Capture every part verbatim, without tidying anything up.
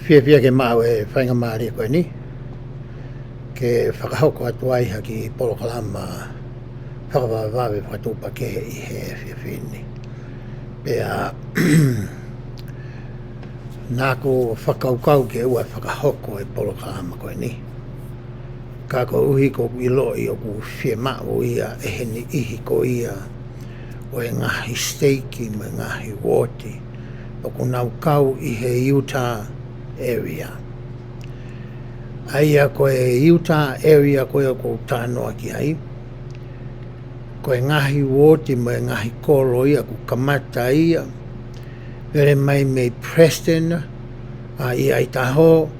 Fiefia ke maʻu e faingamālie ko eni ke fakahoko atu ai ha kiʻi polokalama fakavavevave fakatuʻupakē ʻi he efiafi ni. Pea naʻa ku fakakaukau ke ʻoua ʻe fakahoko e polokalama ko eni. Ka koeʻuhi ʻoku ou ʻiloʻi ʻoku fiemaʻu ia ʻe he niʻihi ko ia ʻo e ngaahi siteiki mo e ngaahi uooti ʻoku nau kau ʻi he Utah area. ʻA ia ko e Utah area ko ia ʻoku ou talanoa ki ai, ko e ngaahi uooti mo e ngaahi kolo ia ʻoku kamata ia, lele mai mei Preston, ʻa, ʻi Idaho,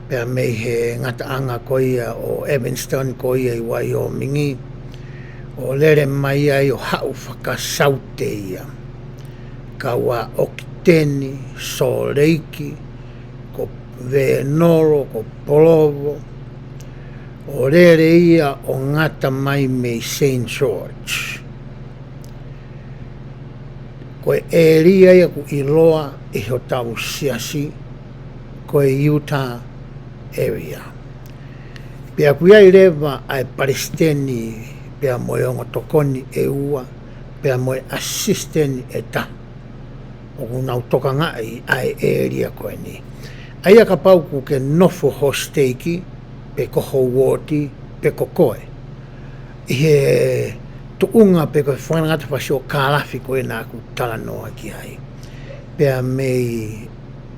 pea mei he ngataʻanga ko ia ʻo Evanston ko ia ʻi Wyoming, ʻo lele mai ai ʻo haʻu fakasaute ia. Kau ʻa Okiteni, Sōleki, ko Vēnolo, ko Polovo, ʻo lele ia ʻo ngata mai mei Saint George. Ko e area ia ʻoku ʻiloa ʻi hotau siasi ko e Utah area. Pea ʻoku ʻi ai leva ʻa e palesiteni pea mo e ongo tokoni ʻe ua, pea mo e asisiteni ʻe taha ʻoku nau tokangaʻi ʻa e area ko eni. ʻA ia kapau ʻoku ke nofo ho siteiki, pe ko ho uooti, pe ko koe, ʻi he tuʻunga pe ko e fakangatangata fasiokālafi ko ē naʻa ku talanoa ki ai, pea mei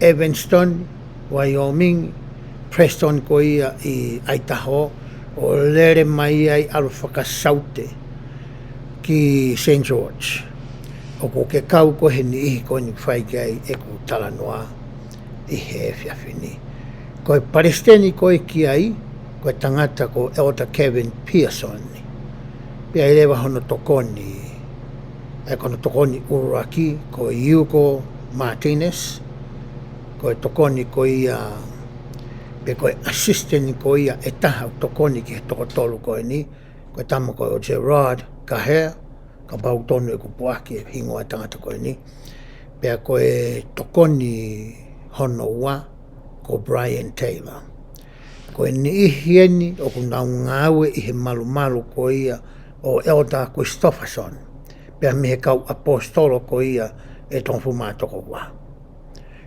Evanston, Wyoming, Preston ko ia ʻi Idaho, ʻo lele mai ai ʻalu fakasaute ki Saint George, ʻoku ke kau koe he niʻihi ko eni ʻoku fai ki ai ʻeku talanoa ʻi he efiafi ni. Ko e palesiteni ko ē ki ai, ko e tangata ko Elder Kevin Pearson. Pea ʻi ai leva hono tokoni, ʻa ia ko hono tokoni ʻuluaki ko Hugo Martinez, ko e tokoni ko ia, pe ko e asisiteni ko ia ʻe taha ʻoku tokoni ki he toko tolu ko eni, ko e tama ko Gerard Gahea, kapau ʻoku tonu ʻeku puʻaki e hingoa ʻo e tangata ko eni. Pea ko e tokoni hono ua ko Brian Taylor. Ko e niʻihi eni ʻoku nau ngāue ʻi he malumalu ko ia ʻo Elder Christofferson, pea mei he kau ʻaposetolo ko ia ʻe toko hongofulu mā toko ua.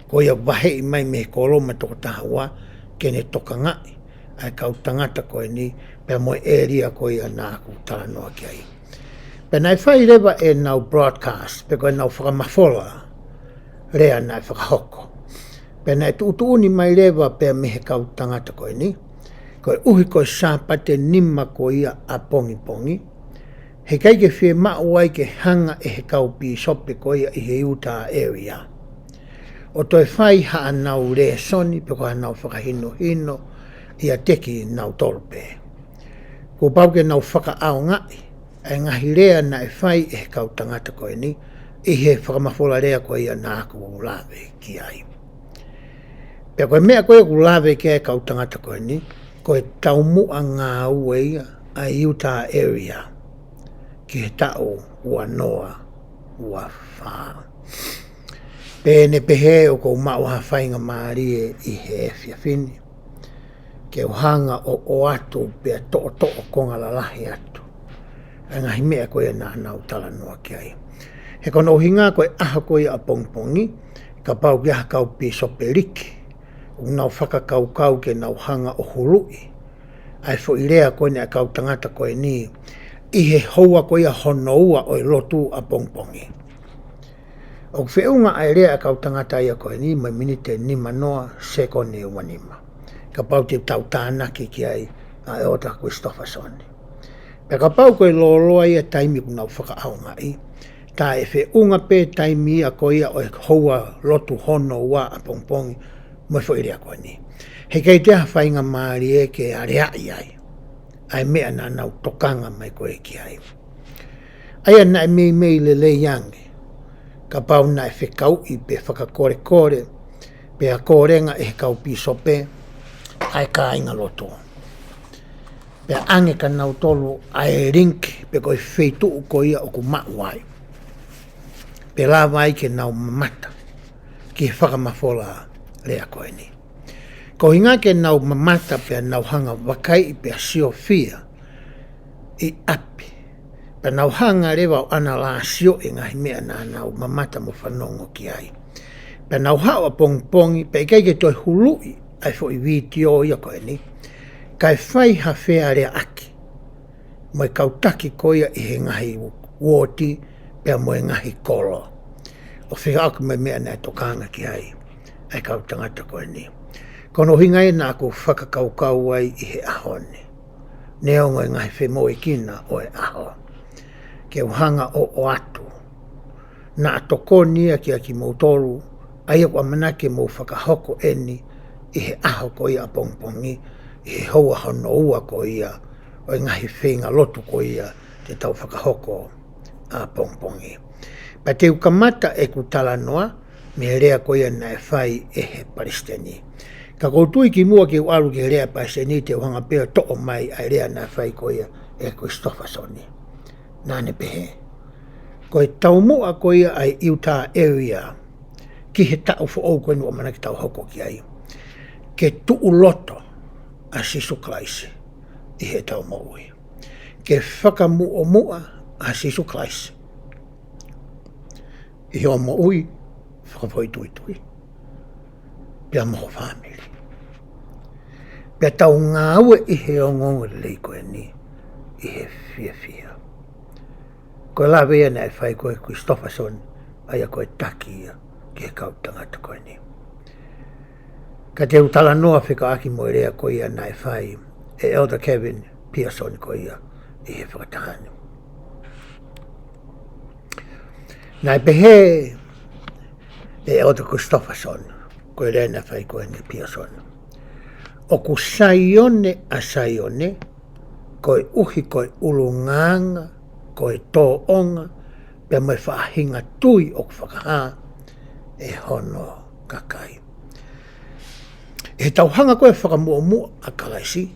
Ko ia ʻoku vaheʻi mai mei he kōlomu ʻe toko taha ua ke ne tokangaʻi ʻa e kau tangata ko eni, pea mo e area ko ia naʻa ku talanoa ki ai. Pea naʻe fai leva ʻenau broadcast, pe ko ʻenau fakamafola lea naʻe fakahoko. Pea naʻe tuʻutuʻuni mai leva pea mei he kau tangata ko eni, koeʻuhi ko e Sāpate nima ko ia ʻapongipongi, heʻikai ke fiemaʻu ai ke hanga ʻe he kau pīsope ko ia ʻi he Utah area ʻo toe fai haʻanau lēsoni pe ko haʻanau fakahinohino ʻiate kinautolu pē. Kuo pau ke nau fakaʻaongaʻi ʻa e ngaahi lea naʻe fai ʻe he kau tangata ko eni ʻi he fakamafola lea ko ia naʻa ku lave ki ai. Pea ko e meʻa ko ia ʻoku lave ki ai e kau tangata ko eni, ko e taumuʻa ngāue ia ʻa e Utah area ki he taʻu ua noa ua fā. Pea ne pehē ʻoku ou maʻu ha faingamālie ʻi he efiafi ni ke u hanga ʻo ʻoatu pea toʻotoʻo konga lalahi atu ʻa e ngaahi meʻa ko ia naʻa nau talanoa ki ai. He ko hono ʻuhinga ko e ʻaho ko ia ʻapongipongi, kapau ʻoku ʻi ai ha kau pīsope liki ʻoku nau fakakaukau ke nau hanga ʻo huluʻi ʻa e foʻi lea ko eni ʻa e kau tangata ko eni ʻi he houa ko ia hono ua ʻo e lotu ʻapongipongi. ʻOku feʻunga ʻa e lea ʻa e kau tangata ia ko eni mo e miniti ʻe nima noa, sekoni ʻe ua nima, kapau te tau tānaki ki ai ʻa Elder Christofferson. Pea kapau ko e lōloa ia e taimi ʻoku nau fakaʻaongaʻi, tā ʻe feʻunga pē taimi ia ko ia ʻo e houa lotu hono ua ʻapongipongi mo e foʻi lea ko eni. Heʻikai toe ʻi ai ha faingamālie ke aleaʻi ai ʻa e meʻa naʻa nau tokanga mai ko ē ki ai. ʻA ia naʻe meimei lelei ange kapau naʻe fekauʻi pe fakakolekole pea kōlenga ʻe he kau pīsope ʻa e kāinga lotu, pea ʻange kia nautolu ʻa e link pe ko e feituʻu ko ia ʻoku maʻu ai, pea lava ai ke nau mamata ki he fakamafola lea ko eni. Ko e ʻuhinga ke nau mamata pea nau hanga vakai pea siofia ʻi ʻapi. Pea nau hanga leva ʻo ʻanalaiso e ngaahi meʻa naʻa nau mamata mo fanongo ki ai. Pea nau haʻu ʻapongipongi, pea ʻikai ke toe huluʻi ʻa e foʻi vitiō ia ko eni. Kae fai ha fealeaʻaki mo e kau taki ko ia ʻi he ngaahi uooti, pea mo e ngaahi kolo. ʻO fekauʻaki mo e meʻa naʻe tokanga ki ai ʻa e kau tangata ko eni. Ko hono ʻuhinga ia naʻa ku fakakaukau ai ʻi he ʻaho ni. Neongo e ngaahi femoʻuekina ʻo e ʻaho. Ke u hanga ʻo ʻoatu. Naʻa tokoni ia kia kimoutolu, ʻa ia ʻoku ʻamanaki ke mou fakahoko eni ʻi he ʻaho ko ia ʻapongipongi, ʻi he houa hono ua ko ia, ʻo e ngaahi feinga lotu ko ia, te tau fakahoko ʻapongipongi. Pea te u kamata ʻeku talanoa, mei he lea ko ia naʻe fai ʻe he palesiteni. Ka ʻoku ou tui kimuʻa ke u ʻalu ki he lea palesiteni te u hanga pē ʻo toʻo mai ʻa e lea naʻe fai ko ia ʻe Christofferson. Naʻa ne pehē. Ko e taumuʻa ko ia ʻa e Utah area, ki he taʻu foʻou ko eni ʻoku ʻamanaki tau hoko ki ai. Ke tuʻu loto ʻa Sīsū Kalaisi ʻi heʻetau moʻui. Ke fakamuʻomuʻa ʻa Sīsū Kalaisi ʻi hoʻo moʻui fakafoʻituitui. Pea mo ho fāmili. Pea tau ngāue ʻi he ongoongolelei ko eni ʻi he fiefia. Ko e lave ia naʻe fai ko ē Christofferson, ʻa ia ko e taki ia ki he kau tangata ko eni. Ka te u talanoa fekauʻaki mo e lea ko ia naʻe fai ʻe Elder Kevin Pearson ko ia ʻi he fakataha ni. Naʻe pehē ʻe Elder Christofferson, ko e lea naʻe fai ko eni ʻe Pearson. ʻOku Saione ʻa Saione, koeʻuhi ko e ʻulungaanga, ko e tōʻonga, pea mo e faʻahinga tui ʻoku fakahā ʻe hono kakai. ʻI heʻetau hanga ko ē ʻo fakamuʻomuʻa ʻa Kalaisi,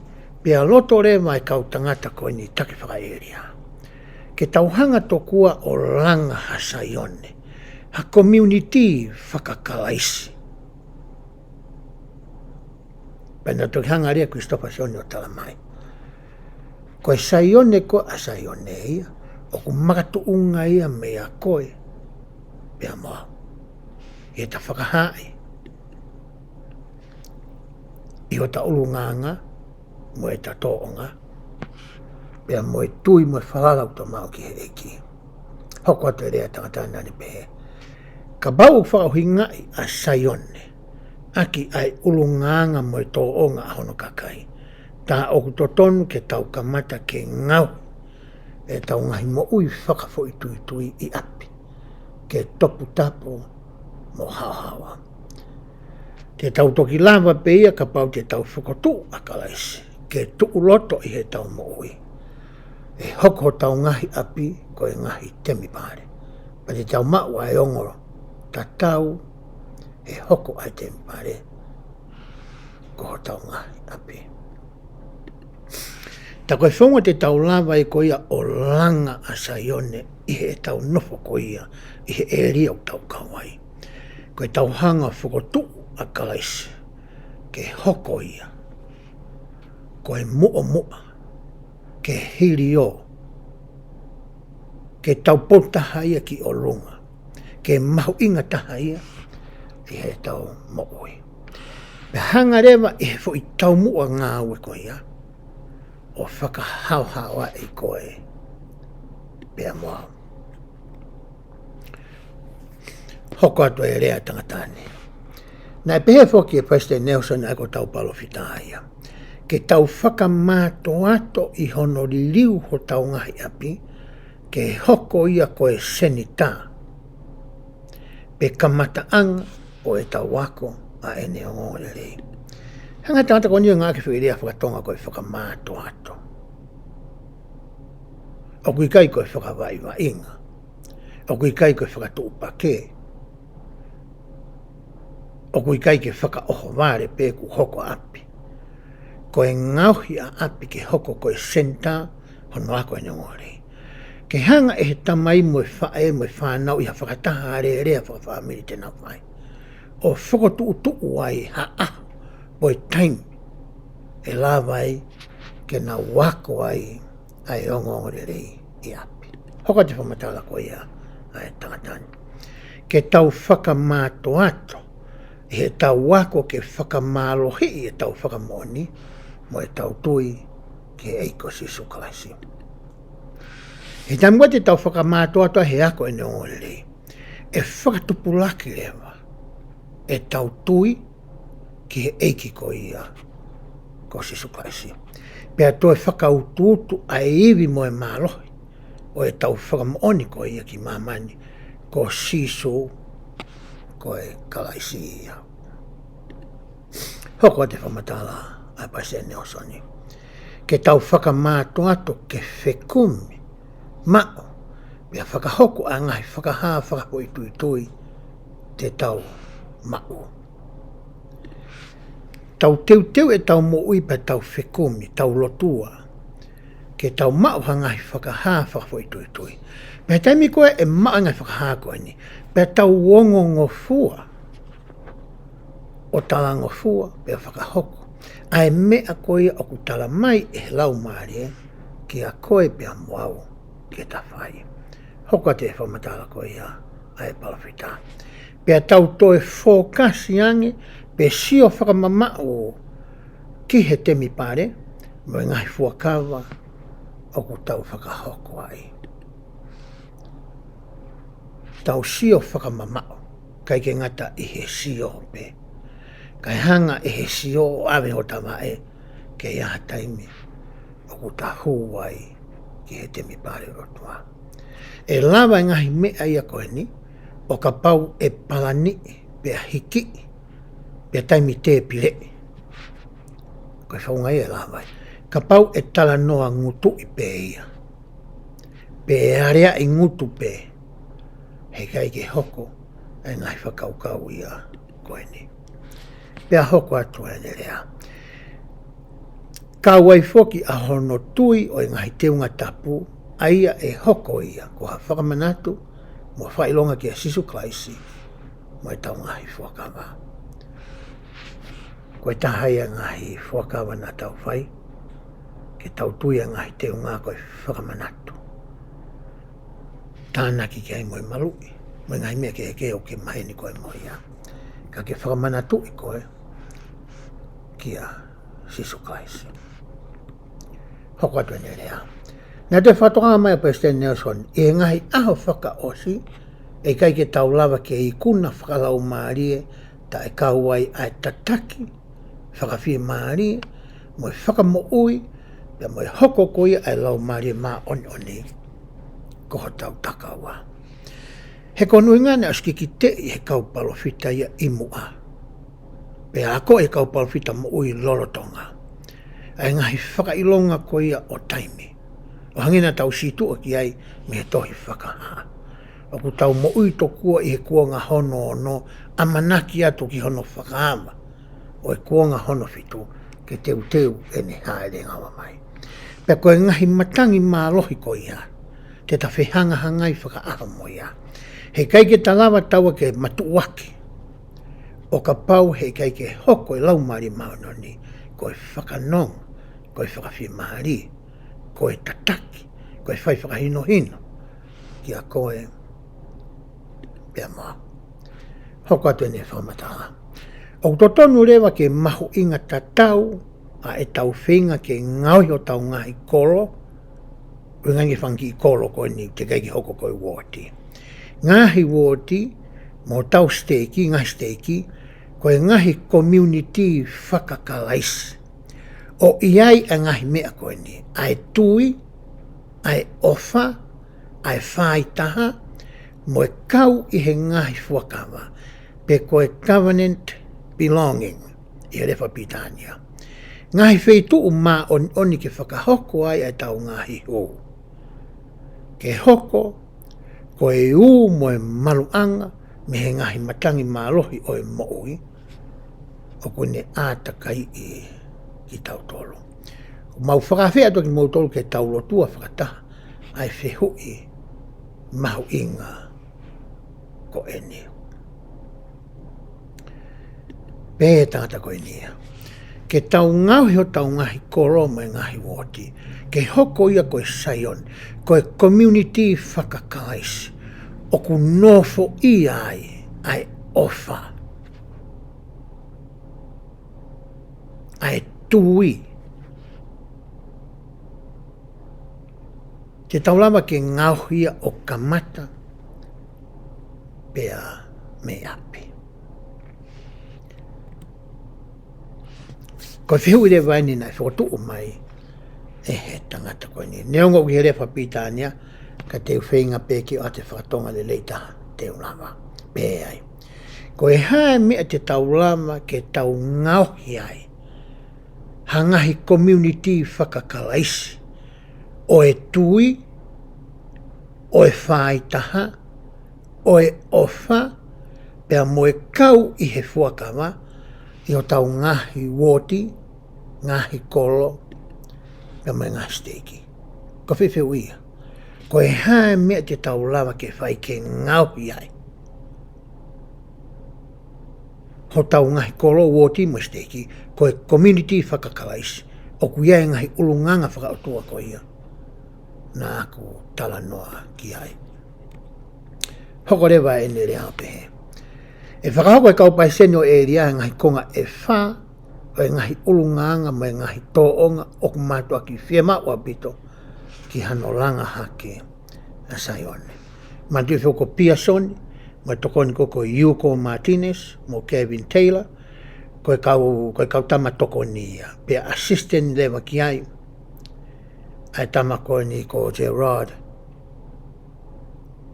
pea loto leva e kau tangata ko eni taki fakaʻēlia. Ke tau hanga tokua ʻo langa ha Saione, ha community faka-Kalaisi. Pea naʻe toki hanga leva ʻe Christofferson ʻo tala mai. Ko e Saione ko ē ʻa Saione ia, ʻoku makatuʻunga ia meia koe, pea mo au. ʻI heʻeta fakahaaʻi ʻi hota ʻulungaanga, mo ʻeta tōʻonga, pea mo e tui mo e falala ʻoku tau maʻu ki he ʻEiki. Hoko atu e lea tangata naʻa ne pehē. Kapau ʻoku fakaʻuhingaʻi ʻa Saione, ʻaki ʻa e ʻulungaanga mo e tōʻonga ʻa hono kakai. Tā ʻoku totonu ke tau kamata ke ngāue ʻetau ngaahi moʻui fakafoʻituitui ʻi ʻapi. Ke toputapu mo haohaoa. Te tau toki lava pē ia kapau te tau fokotuʻu ʻa Kalaisi. Ke tuʻu loto ʻi heʻetau moʻui. ʻE hoko hotau ngaahi ʻapi ko e ngaahi temipale. Pea te tau maʻu ʻa e ongo tatau ʻe hoko ʻa e temipale. Ko hotau ngaahi ʻapi. Tā ko e founga te tau lava ai ko ia ʻo langa ʻa Saione ʻi heʻetau nofo ko ia ʻi he ʻēlia ʻoku tau kau ai. Ko ʻetau hanga fokotuʻu ʻa Kalaisi ke hoko ia ko e muʻomuʻa, ke hiliō, ke tau poutaha ia ki ʻolunga, ke mahuʻinga taha ia ʻi heʻetau moʻui. Pea hanga leva ʻi he foʻi taumuʻa ngāue ko ia ʻo fakahaohaoaʻi koe pea mo au. Hoko atu e lea tangata ni. Naʻe pehē foki ʻe Palesiteni Nelson ʻa ia ko hotau palōfita ia. Ke tau fakamātoato ʻi hono liliu hotau ngaahi ʻapi, ke hoko ia ko e senitā. Pe kamataʻanga ʻo ʻetau ako ʻa ʻene ongoongolelei. Hanga tangata ko eni ʻo ngāueʻaki e foʻi lea fakatonga ko e fakamātoato. ʻOku ʻikai ko e fakavaʻivaʻinga. ʻOku ʻikai ko e fakatuʻupakē. ʻOku ʻikai ke fakaʻohovale pe kuo hoko ʻapi. Ko e ngaohi ʻa ʻapi ke hoko ko e senitā hono ako ʻene ongoongolelei. Ke hanga ʻe he tamai mo e faʻē mo e fānau ʻi ha fakataha alēlea fakafāmili te nau fai. ʻo fokotuʻutuʻu ai ha ʻaho, mo e taimi ʻe lava ai ke nau ako ai ʻa e ongoongolelei ʻi ʻapi. Hoko atu e fakamatala ko ia ʻa e tangata ni. Ke tau fakamātoato ʻi heʻetau ako ke fakamālohiʻi ʻetau fakamoʻoni mo ʻetau tui ki he ʻEiki ko Sīsū Kalaisi. He taimi ʻoku tau fakamātoato ai he ako ʻene ongoongolelei, ʻe fakatupulaki leva ʻetau tui ki he ʻEiki ko ia ko Sīsū Kalaisi. Pea toe fakautuutu ʻa e ivi mo e mālohi ʻo ʻetau fakamoʻoni ko ia ki māmani, ko Sīsū ko e Kalaisi ia. Hoko atu e fakamatala ʻa e Palesiteni Nalesoni. Ke tau fakamātoato ke fekumi, maʻu, pea fakahoko ʻa e ngaahi fakahā fakafoʻituitui te tau maʻu. Tau teuteu ʻetau moʻui pea tau fekumi, tau lotua, ke tau maʻu ha ngaahi fakahā fakafoʻituitui. Pea taimi ko ē ʻe maʻu e ngaahi fakahā ko eni, pea tau ongongofua ʻo talangofua pea fakahoko ʻa e meʻa ko ia ʻoku tala mai ʻe he Laumālie kiate koe pea mo au ke ta fai. Hoko atu e fakamatala ko ia ʻa e palōfita. Pea tau toe fōkasi ange, pe sio fakamamaʻu ki he temipale, mo e ngaahi fuakava ʻoku tau fakahoko ai. Tau sio fakamamaʻu, ʻikai ke ngata ʻi he sio pē. Kae hanga ʻe he sio ʻo ʻave hota vaʻe, ke ʻi ai ha taimi ʻoku ta hū ai ki he temipale ʻo e ʻOtua. ʻE lava e ngaahi meʻa ia ko eni, ʻo kapau ʻe palaniʻi, pea hikiʻi, pea taimi tēpileʻi. Ko e faʻunga ia ʻe lava ai. Kapau ʻe talanoa ngutuʻi pē ia, pe ʻe aleaʻi ngutu pē, heʻikai ke hoko e ngaahi fakakaukau ia ko eni. Pea hoko atu ʻene lea. Kau ai foki ʻa hono tui ʻo e ngaahi teunga tapu, ʻa ia ʻe hoko ia ko ha fakamanatu mo fakaʻilonga kia Sīsū Kalaisi mo ʻetau ngaahi fuakava. Ko e taha ia e ngaahi fuakava naʻa tau fai, ke tau tui ʻa e ngaahi teunga ko e fakamanatu. Tānaki ki ai mo e maluʻi, mo e ngaahi meʻa kehekehe ʻoku ke maheni koe mo ia. Ka ke fakamanatuʻi koe kia Sīsū Kalaisi. Hoko atu ʻene lea. Naʻe toe fakatokanga mai ʻa Palesiteni Nalesoni, ʻi he ngaahi ʻaho fakaʻosi, ʻe ʻikai ke tau lava ke ikuna fakalaumālie, taʻe kau ai ʻa e tataki fakafiemālie, mo e fakamoʻui, pea mo e hoko ko ia ʻa e Laumālie Māʻoniʻoni ko hotau takaua. He ko hono ʻuhinga naʻe ʻosi kikiteʻi ʻe he kau palōfita ia ʻi muʻa, pea akoʻi ʻe he kau palōfita moʻui lolotonga ʻa e ngaahi fakaʻilonga ko ia ʻo taimi, ʻo hangē naʻa tau sītuʻa ki ai mei he tohi Fakahā. ʻOku tau moʻui tokua ʻi he kuonga hono ono, ʻamanaki atu ki hono fakaava ʻo e kuonga hono fitu, ke teuteu ʻene hāʻele ngāue mai. Pea ko e ngaahi matangi mālohi ko ia, te ta fehangahangai fakaʻaho mo ia. Heʻikai ke ta lava taua ke matuʻuaki, ʻo kapau heʻikai ke hoko e Laumālie Māʻoniʻoni ko e fakanonga, ko e fakafiemālie, ko e tataki, ko e fai fakahinohino kia koe pea mo au. Hoko atu ʻene fakamatala. ʻOku totonu leva ke mahuʻinga tatau ʻa ʻetau feinga ke ngaohi hotau ngaahi kolo, ʻuhinga ki he fanga kiʻi kolo ko eni, teʻeki ai ke hoko ko e uooti. Ngaahi uooti, mo hotau siteiki, ngaahi siteiki, ko e ngaahi community fakakalaisi. ʻO ʻi ai ʻa e ngaahi meʻa ko eni, ʻa e tui, ʻa e ʻofa, ʻa e fāitaha, mo e kau ʻi he ngaahi fuakava, pe ko e covenant belonging ʻi he lea fakapilitānia. Ngaahi feituʻu māʻoniʻoni ke fakahoko ai ʻa ʻetau ngaahi hū. Ke hoko ko e ū mo e maluʻanga mei he ngaahi matangi mālohi ʻo e moʻui, ʻoku ne ʻātakaiʻi kitautolu. ʻOku mau fakaafeʻi atu kimoutolu ke tau lotua fakataha ʻa e fehuʻi mahuʻinga ko eni. Pehē ʻe he tangata ko eni ia, ke tau ngaohi hotau ngaahi kolo mo e ngaahi uooti ke hoko ia ko e Saione, ko e community faka-Kalaisi ʻoku nofoʻia ai ʻa e ʻofa, ʻa e tui. Te tau lava ke ngaohi ia ʻo kamata pea mei ʻapi. Ko e fehuʻi leva eni naʻe fokotuʻu mai ʻe he tangata ko eni. Neongo ʻoku ʻi he lea fakapilitānia, ka te u feinga pē ke ʻoatu e fakatonga lelei taha te u lava. Pehē ai, ko e hā e meʻa te tau lava ke tau ngaohi ai ha ngaahi community faka-Kalaisi ʻo e tui, ʻo e faitaha, ʻo e ʻofa, pea mo e kau ʻi he fuakava ʻi hotau ngaahi uooti, ngaahi kolo, pea mo e ngaahi siteiki? Ko e fehuʻi ia. Ko e hā e meʻa te tau lava ke fai ke ngaohi ai hotau ngaahi kolo, uooti mo e siteiki ko e community faka-Kalaisi ʻoku ʻi ai e ngaahi ʻulungaanga fakaʻotua ko ia naʻa ku talanoa ki ai? Hoko leva ʻene lea ʻo pehē, ʻe fakahoko ʻe he kau palesiteni ʻo e ʻēlia e ngaahi konga ʻe fā ʻo e ngaahi ʻulungaanga mo e ngaahi tōʻonga ʻoku mātuʻaki fiemaʻu ʻaupito ki hano langa hake ʻa Saione. Manatuʻi foki ko Pearson mo e tokoni ko, ko Hugo Martinez mo Kevin Taylor, ko e kau, ko e kau tama tokoni ia, pea assistant leva ki ai ʻa e tama ko eni ko Gerard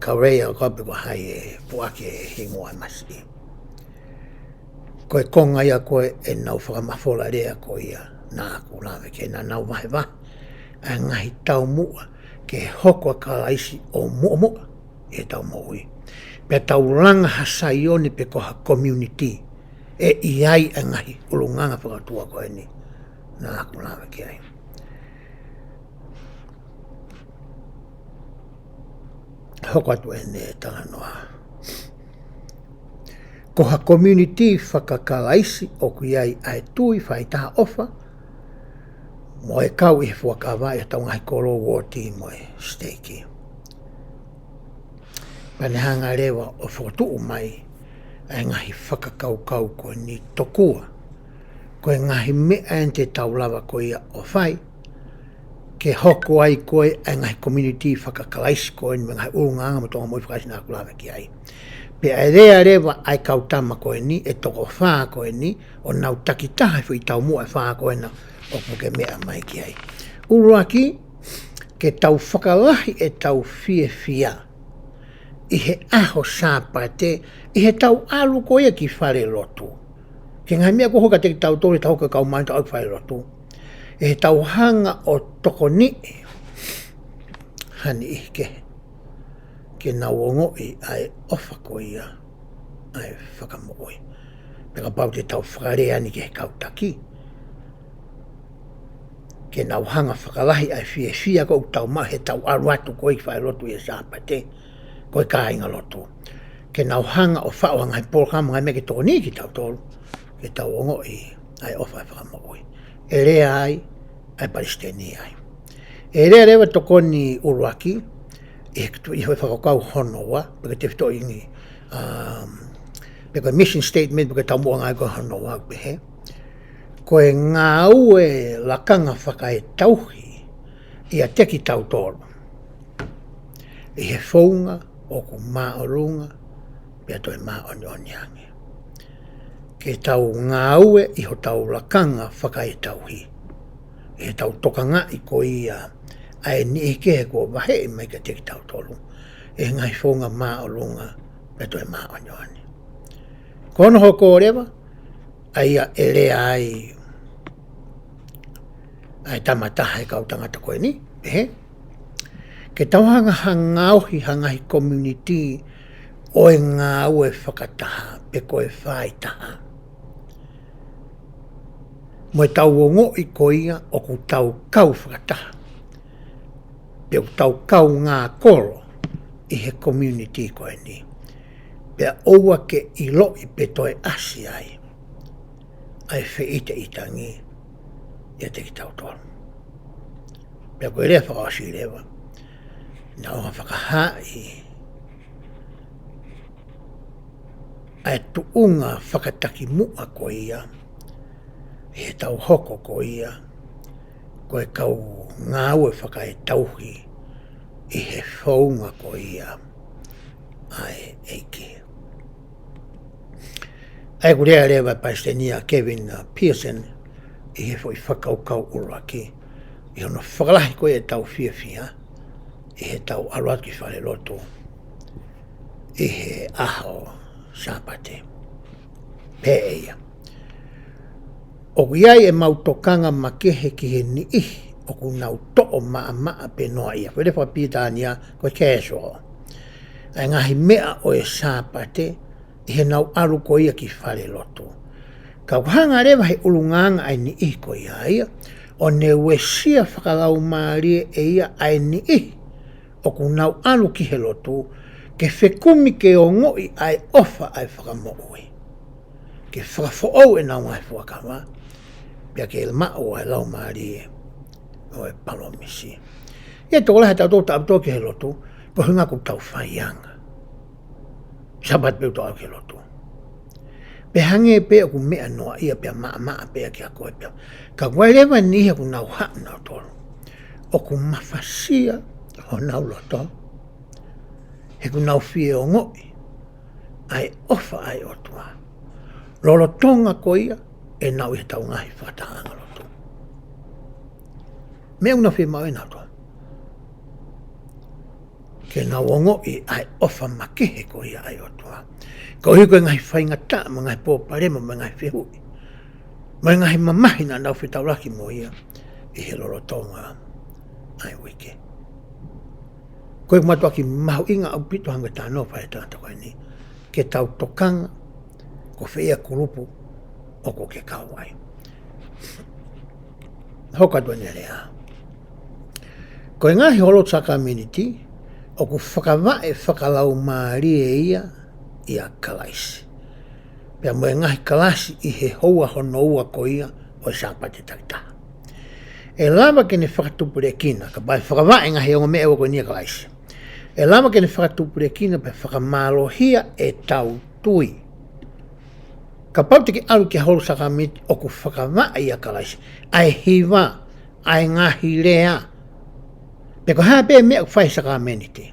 Correia, ʻoku ʻikai pē ko hai e puʻaki e hingoa e masi. Ko e konga ia ko ē ʻenau fakamafola lea ko ia naʻa ku lave ki ai, naʻa nau vahevahe ʻa e ngaahi taumuʻa ke hoko ʻa Kalaisi ʻo muʻomuʻa ʻi heʻetau moʻui, pea tau langa ha Saione pe ko ha community ʻe ʻi ai ʻa e ngaahi ʻulungaanga fakaʻotua ko eni naʻa ku lave ki ai. Hoko atu ʻene talanoa. Ko ha community faka-Kalaisi ʻoku ʻi ai ʻa e tui, faitaha, ʻofa, mo e kau ʻi he fuakava ʻi hotau ngaahi kolo, uooti mo e siteiki. Pea ne hanga leva ʻo fokotuʻu mai ʻa e ngaahi fakakaukau ko eni tokua ko e ngaahi meʻa eni te tau lava ko ia ʻo fai ke hoko ai ko ē ʻa e ngaahi community faka-Kalaisi ko eni mo e ngaahi ʻulungaanga mo e tōʻonga moʻui faka-Kalaisi naʻa ku lave ki ai. Pea ʻe lea leva ʻa e kau tama ko eni, ʻe toko fā ko eni, ʻo nau takitaha he foʻi taumuʻa ʻe fā ko ena ʻoku ke meʻa mai ki ai. ʻUluaki, ke tau fakalahi ʻetau fiefia ʻi he ʻaho Sāpate, ʻi heʻetau ʻalu ko ia ki falelotu. Ko e ngaahi meʻa ko ē ʻoku hoko kiate kitautolu heʻetau hoko ko e kau māʻoniʻoni ʻo tau ʻalu ki falelotu, ʻi heʻetau hanga ʻo tokoniʻi ha niʻihi kehe ke nau ongoʻi ʻa e ʻofa ko ia ʻa e Fakamoʻui. Pea kapau te tau fakalea eni ki he kau taki, ke nau hanga ʻo fakalahi ʻa e fiefia ko ē ʻoku tau maʻu heʻetau ʻalu atu ko ē ki falelotu ʻi he Sāpate ko e kāingalotu, ke nau hanga ʻo faʻu ha ngaahi polokalama, ngaahi meʻa ke tokoniʻi kitautolu ke tau ongoʻi ʻa e ʻofa ʻa e Fakamoʻui. ʻE lea ai ʻa e palesiteni ai. ʻE lea leva e tokoni ʻuluaki ʻi he, ʻi he fakakaukau hono ua, pe ko e tefitoʻi, um, pe ko e mission statement, pe ko e taumuʻa ngāue ko hono ua, ʻoku pehē: Ko e ngāue lakanga fakaetauhi ʻiate kitautolu ʻi he founga ʻoku māʻolunga pea toe māʻoniʻoni ange. Ke tau ngāue ʻi hotau lakanga fakaetauhi, ʻi heʻetau tokangaʻi ko ia ʻa e niʻihi kehe kuo vaheʻi mai kiate kitautolu ʻi he ngaahi founga māʻolunga pea toe māʻoniʻoni. Ko hono hoko leva, ʻa ia ʻe lea ai ʻa e tama taha he kau tangata ko eni, pehē: Ke tau hanga ʻo ngaohi ha ngaahi community ʻo e ngāue fakataha pe ko e faitaha, mo ʻetau ongoʻi ko ia ʻoku tau kau fakataha pe ʻoku tau kaungā kolo ʻi he community ko eni, pea ʻoua ke ʻiloʻi pe toe ʻasi ai ʻa e feʻiteʻitangi ʻiate kitautolu. Pea ko e lea fakaʻosi leva, naʻa nau fakahaaʻi ʻa e tuʻunga fakatakimuʻa ko ia, ʻi heʻetau hoko ko ia ko e kau ngāue fakaetauhi ʻi he founga ko ia ʻa e ʻEiki. ʻA ia ko e lea leva ʻa Palesiteni Kevin, ʻa, Pearson, ʻi he foʻi fakakaukau ʻuluaki, ʻi hono fakalahi ko ia ʻetau fiefia ʻi heʻetau ʻalu atu ki falelotu ʻi he ʻaho Sāpate. Pehē ʻe ia, ʻoku ʻi ai ʻemau tokanga makehe ki he niʻihi ʻoku nau toʻo maʻamaʻa pe noaʻia. Ko e lea fakapilitānia ko e casual. ʻA e ngaahi meʻa ʻo e Sāpate ʻi heʻenau ʻalu ko ia ki falelotu. Ka ʻoku hanga leva he ʻulungaanga ʻa e niʻihi ko ia ia ʻo ne uesia fakalaumālie ʻe ia ʻa e niʻihi ʻoku nau ʻalu ki he lotu, ke fekumi ke ongoʻi ʻa e ʻofa ʻa e Fakamoʻui, ke fakafoʻou ʻenau ngaahi fuakava, pea ke maʻu ʻa e laumālie ʻo e palōmisi. ʻA ia tokolahi ʻa tautolu ʻoku tau ʻalu ki he lotu, ko e ʻuhinga ʻoku tau faianga. Sāpate pē ʻoku tau ʻalu ki he lotu. Pea hangē pē ʻoku meʻa noaʻia pea maʻamaʻa pē ia kiate koe pea. Ka ʻoku ʻi ai leva e niʻihi ʻoku nau haʻu nautolu, ʻoku mafasia honau loto, he ʻoku nau fie ongoʻi ʻa e ʻofa ʻa e ʻOtua lolotonga ko ia ʻenau ʻi heʻetau ngaahi fakatahaʻanga lotu. Meʻa ʻoku nau fiemaʻu ʻe nautolu ke nau ongoʻi ʻa e ʻofa makehe ko ia ʻa e ʻOtua, koeʻuhi ko e ngaahi faingataʻa mo e ngaahi pōpalema mo e ngaahi fehuʻi mo e ngaahi mamahi naʻa nau fetaulaki mo ia ʻi he lolotonga ʻa e uike. Ko e mātuʻaki mahuʻinga ʻaupito hangē ko e talanoa fai ʻe he tangata ko eni, ke tau tokanga ko fē ia kulupu ʻoku ke kau ai. Hoko atu eni e lea. Ko e ngaahi holo sākalamēniti ʻoku fakavaʻe fakalaumālie ia ʻia Kalaisi, pea mo e ngaahi kalasi ʻi he houa hono ua ko ia ʻo e Sāpate takitaha. ʻE lava ke ne fakatupulekina, kapau ʻe fakavaʻe ngaahi ongo meʻa ʻe ua ko eni ʻia Kalaisi, ʻe lava ke ne fakatupulekina pea fakamālohia ʻetau tui. Kapau te ke ʻalu ki ha holo sākalamēniti ʻoku fakavaʻe ʻia Kalaisi ʻa e hiva, ʻa e ngaahi lea, pe ko e hā pē meʻa ʻoku fai he sākalamēniti,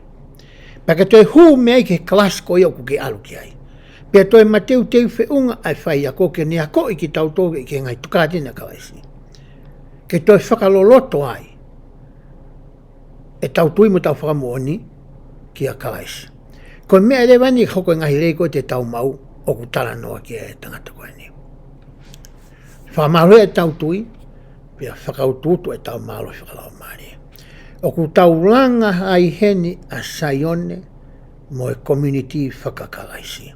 pea ke toe hū mei ai ki he kalasi ko ia ʻoku ke ʻalu ki ai, pea toe mateuteu feʻunga ʻa e faiako ke ne akoʻi kitautolu ki he ngaahi tokāteline ʻa Kalaisi, ke toe fakaloloto ai ʻetau tui mo ʻetau fakamoʻoni kia Kalaisi. Ko e meʻa leva eni ʻe hoko e ngaahi lelei ko ē te tau maʻu ʻoku talanoa ki ai e tangata ko eni. Fakamālohia ʻetau tui, pea fakautuutu ʻetau mālohi fakalaumālie. ʻOku tau langa ai heni ʻa Saione mo e community faka-Kalaisi.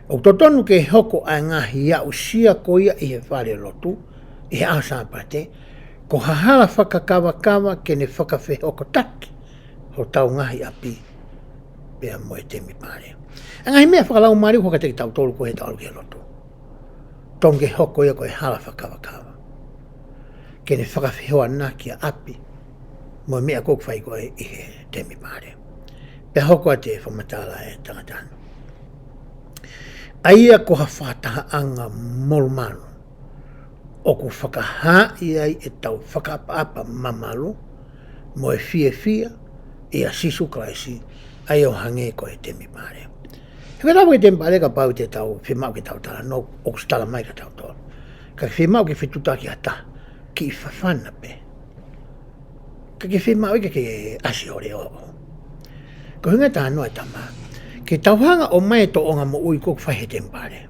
ʻOku totonu ke hoko ʻa e ngaahi aʻusia ko ia ʻi he falelotu ʻi he ʻaho Sāpate, ko ha hala fakakavakava ke ne fakafehokotaki hotau ngaahi ʻapi pea mo e temipale. ʻA e ngaahi meʻa fakalaumālie ʻoku hoko kiate kitautolu ko ē heʻetau ʻalu ki he lotu, totonu ke hoko ia ko e hala fakakavakava ke ne fakafehoanaki ʻa ʻapi mo e meʻa ʻoku fai ko ē ʻi he temipale. Pea hoko atu e fakamatala ʻa e tangata ni, ʻa ia ko ha fakatahaʻanga molumalu ʻoku fakahaaʻi ai ʻetau fakaʻapaʻapa mamalu mo e fiefia ʻia Sīsū Kalaisi, ʻa ia ʻo hangē ko e temipale. He ko e lava ki he temipale kapau te tau fiemaʻu ke tau talanoa, ʻoku tala mai kia tautolu, ka ke fiemaʻu ke fetuʻutaki ha taha, kiʻi fafana pē, ka ke fiemaʻu ia ke ke ʻasi ʻo leʻo. Ko e ʻuhinga talanoa e tama, ke tau hanga ʻo ʻomai e tōʻonga moʻui ʻoku fai he temipale,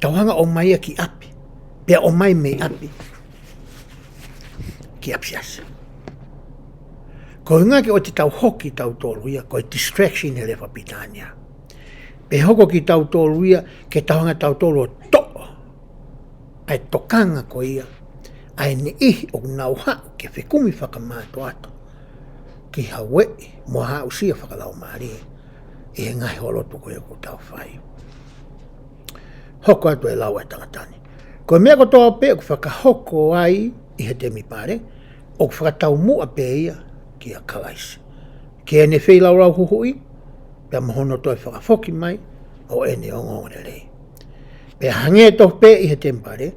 tau hanga ʻo ʻomai ia ki ʻapi, pea ʻomai mei ʻapi ki ʻapisiasi. Ko e ʻuhinga ke ʻoua te tau hoko kitautolu ia ko e distraction he lea fakapilitānia, pe hoko kitautolu ia ke tau hanga tautolu ʻo toʻo ʻa e tokanga ko ia ʻa e niʻihi ʻoku nau haʻu ke fekumi fakamātoato ki ha ueʻi mo ha aʻusia fakalaumālie ʻi he ngaahi holo lotu ko ia ʻoku tau fai. Hoko atu e lau ʻa e tangata ni. Ko e meʻa kotoa pē ʻoku fakahoko ai ʻi he temipale, ʻoku fakataumuʻa pē ia kia Kalaisi, ki heʻene feilaulau huhuʻi, pea mo hono toe fakafoki mai ʻo ʻene ongoongolelei. Pea hangē tofu pē ʻi he temipale,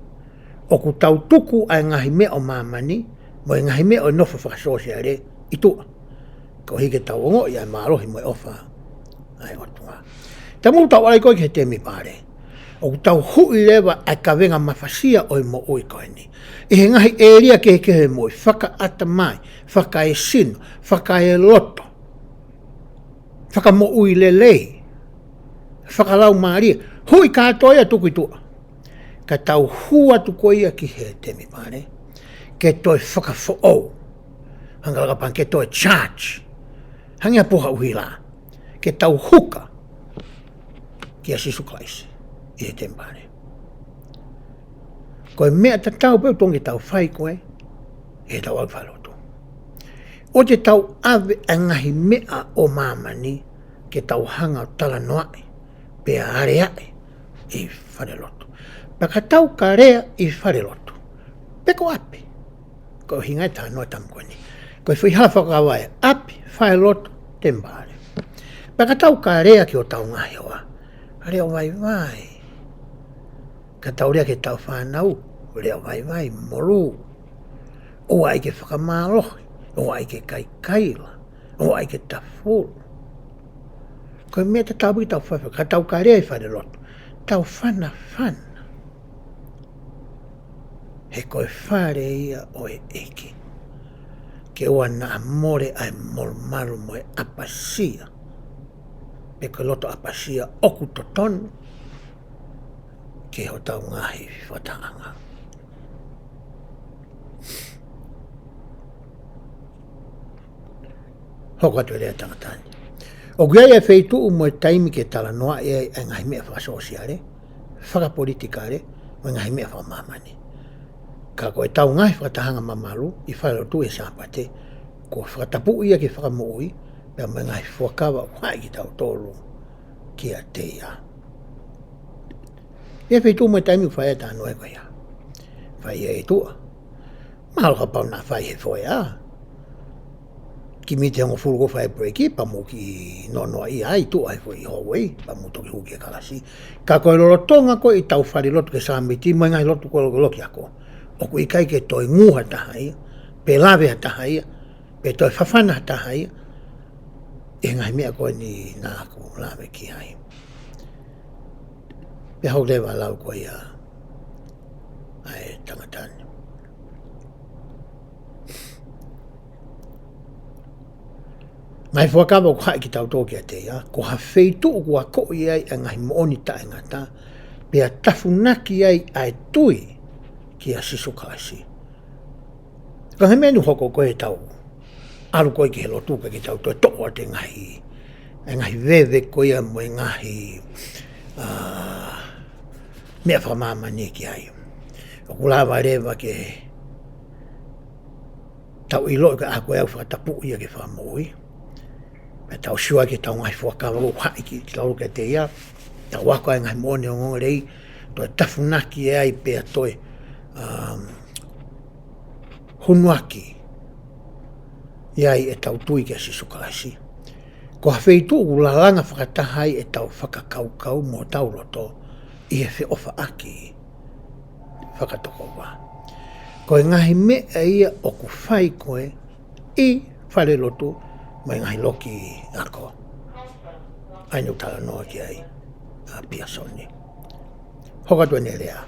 ʻoku tau tuku ʻa e ngaahi meʻa ʻo māmani mo e ngaahi meʻa ʻo e nofo fakasōsiale ʻi tuʻa, koeʻuhi ke tau ongoʻi ʻa e mālohi mo e ʻofa ʻa e ʻOtua. Taimi ʻoku tau ʻalu ai ko ē ki he temipale, ʻoku tau huʻi leva ʻa e kavenga mafasia ʻo e moʻui ko eni ʻi he ngaahi ʻēlia kehekehe ʻo e moʻui, fakaʻatamai, fakaesino, fakaeloto, fakamoʻui lelei, fakalaumālie, huʻi kātoa ia tuku ʻi tuʻa. Ka tau hū atu ko ia ki he temipale ke toe fakafoʻou, hangē ko e ʻapi ke toe charge, hangē ha puha ʻuhila, ke tau huka kia Sīsū Kalaisi ʻi he temipale. Ko e meʻa tatau pē ʻoku totonu ke tau fai ko ē heʻetau ʻalu falelotu. ʻOua te tau ʻave ʻa e ngaahi meʻa ʻo māmani ke tau hanga ʻo talanoaʻi pea aleaʻi ʻi falelotu. Pea ka tau ka lea ʻi falelotu, pe ko ʻapi, ko e ʻuhinga e talanoa ʻa e tama ko eni, ko e foʻi hala fakakavai: ʻapi, falelotu, temipale. Pea ka tau ka lea ki hotau ngaahi hoa, leʻo vaivai. Ka tau lea ki heʻetau fānau, leʻo vaivai, molū. ʻOua ʻai ke fakamālohi, ʻoua ʻai ke kaikaila, ʻoua ʻai ke tafulu. Ko e meʻa tatau pē ke tau fai, ka tau ka lea ʻi falelotu, tau fanafana. He ko e fale ia ʻo e ʻEiki. Ke ʻoua naʻa mole ʻa e molumalu mo e ʻapasia, pe ko e loto ʻapasia ʻoku totonu ki hotau ngaahi fakatahaʻanga. Hoko atu e lea ʻa e tangata ni. ʻOku ʻi ai e feituʻu mo e taimi ke talanoaʻi ai ʻa e ngaahi meʻa fakasōsiale, fakapolitikale, mo e ngaahi meʻa fakamāmani. Ka ko ʻetau ngaahi fakatahaʻanga mamalu ʻi falelotu he Sāpate, kuo fakatapuʻi ia ki he Fakamoʻui, pea mo e ngaahi fuakava ʻoku haʻi kitautolu kiate ia. ʻI he feituʻu mo e taimi ʻoku fai ai e talanoa ko ia, fai ia ʻi tuʻa. Mahalo kapau naʻa fai he foʻi ʻā kimiti hongofulu ko e fai break, pea mou kiʻi nonoʻa ia ʻi tuʻa he foʻi hallway, pea mou toki hū ki he kalasi. Ka ko e lolotonga ko ē ʻetau falelotu ki he sāmiti mo e ngaahi lotu ko ē ʻoku loki ako, ʻoku ʻikai ke toe ngū ha taha ia, pe lave ha taha ia, pe toe fafana ha taha ia ʻi he ngaahi meʻa ko eni naʻa ku lave ki ai. Pea hoko leva e lau ko ia ʻa e tangata ni. Ngaahi fuakava ʻoku haʻi kitautolu kiate ia, ko ha feituʻu ʻoku akoʻi ai ʻa e ngaahi moʻoni taʻengata, pea tafunaki ai ʻa e tui kia Sīsū Kalaisi. Ka ko e meʻa ʻoku hoko ko ē heʻetau ʻalu ko ē ki he lotu, ka ke tau toe toʻo atu e ngaahi, e ngaahi veve ko ia mo e ngaahi, ā, meʻa fakamāmani ki ai. ʻOku lava leva ke tau ʻiloʻi ko e ʻaho ko ē ʻoku fakatapuʻi ai ki he Fakamoʻui. Pea tau sio ai ki heʻetau ngaahi fuakava ʻoku haʻi kitautolu kiate ia, tau ako ai e ngaahi moʻoni ongoongolelei, toe tafunaki ai pea toe, um, hunuaki ai ʻetau tui kia Sīsū Kalaisi. Ko ha feituʻu ʻoku lalanga fakataha ai ʻetau fakakaukau mo hotau loto ʻi he feʻofaʻaki fakatokoua. Ko e ngaahi meʻa ia ʻoku fai ko ē ʻi falelotu mo e ngaahi loki ako. ʻA ia naʻa ku talanoa ki ai ʻa Piasoni. Hoko atu ʻene lea.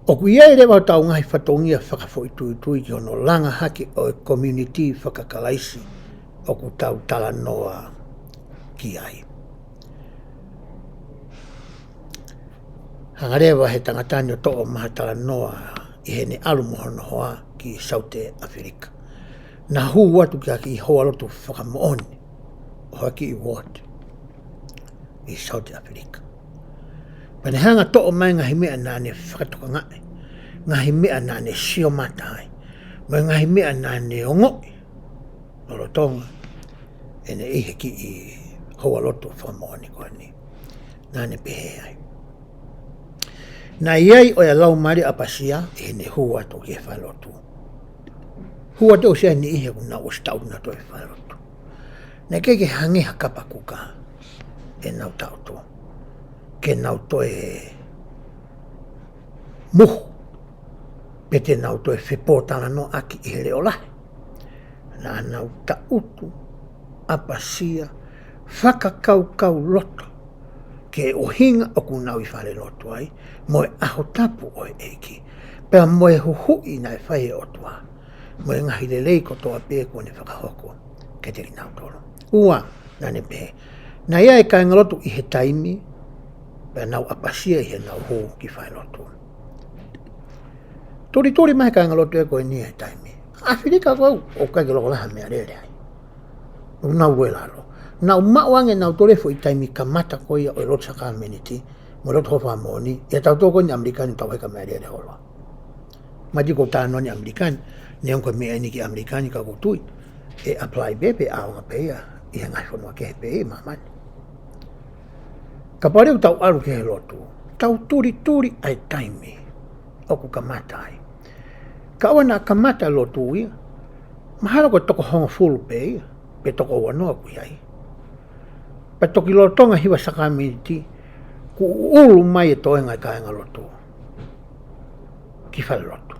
ʻOku ʻi ai leva hotau ngaahi fatongia fakafoʻituitui ki hono langa hake ʻo e community fakakalaisi ʻoku tau talanoa ki ai. Hanga leva he tangata ni ʻo toʻo mai ha talanoa ʻi heʻene ʻalu mo hono hoa ki Saute ʻAfilika. Naʻa hū atu ki ha kiʻi houalotu fakamoʻoni ʻo ha kiʻi ward ʻi Saute ʻAfilika. Pea ne hanga ʻo toʻo mai e ngaahi meʻa naʻa ne fakatokangaʻi, ngaahi meʻa naʻa ne sio mata ai, mo e ngaahi meʻa naʻa ne ongoʻi lolotonga ʻene ʻi he kiʻi houalotu fakamoʻoni ko eni. Naʻa ne pehē ai, Naʻe ʻi ai ʻa e laumālie ʻapasia ʻi heʻene hū atu ki he falelotu. Hū atu ʻo ʻosi ʻi ai e niʻihi ʻoku nau ʻosi taʻutu nautolu ʻi he falelotu. Naʻe ʻikai ke hangē ha kapa kuka ʻenau taʻutu ke nau toe muhu, pe te nau toe fepōtalanoaʻaki ʻi he leʻo lahi. Naʻa nau taʻutu ʻapasia, fakakaukau loto ki he ʻuhinga ʻoku nau ʻi falelotu ai, mo e ʻaho tapu ʻo e ʻEiki, pea mo e huhuʻi naʻe fai ʻe he ʻOtua, mo e ngaahi lelei kotoa pē kuo ne fakahoko kiate kinautolu. Ua, naʻa ne pehē, naʻe ʻi ai e kāingalotu ʻi he taimi, pea nau ʻapasia ʻi heʻenau hū ki falelotu. Tulituli mai e kāingalotu ko eni he taimi. ʻAfilika ko ē ʻoku ʻikai ke loko lahi ha meʻalele ai. ʻOku nau ʻi lalo. Nau maʻu ange nautolu e foʻi taimi kamata ko ia ʻo e lotu sākalamēniti mo e lotu hōfanga moʻoni, ʻi he tautolu ko eni ʻAmelika ni tau heka meʻalele holo. Mātuʻaki ʻoku ou talanoa ni ʻAmelika ni, neongo ko e meʻa eni ki ʻAmelika ni ka ʻoku ou tui ʻe apply pē, pe ʻaonga pē ia ʻi he ngaahi fonua kehe pē ʻi māmani. Kapau leva ʻoku tau ʻalu ki he lotu, tau tulituli ʻa e taimi ʻoku kamata ai. Ka ʻoua naʻa kamata e lotu ia, mahalo ko e toko hongofulu pē ia, pe toko uanoa ʻoku ʻi ai, pea toki lolotonga e hiva sākalamēniti, kuo ʻuʻulu mai e toenga e kāingalotu ki falelotu.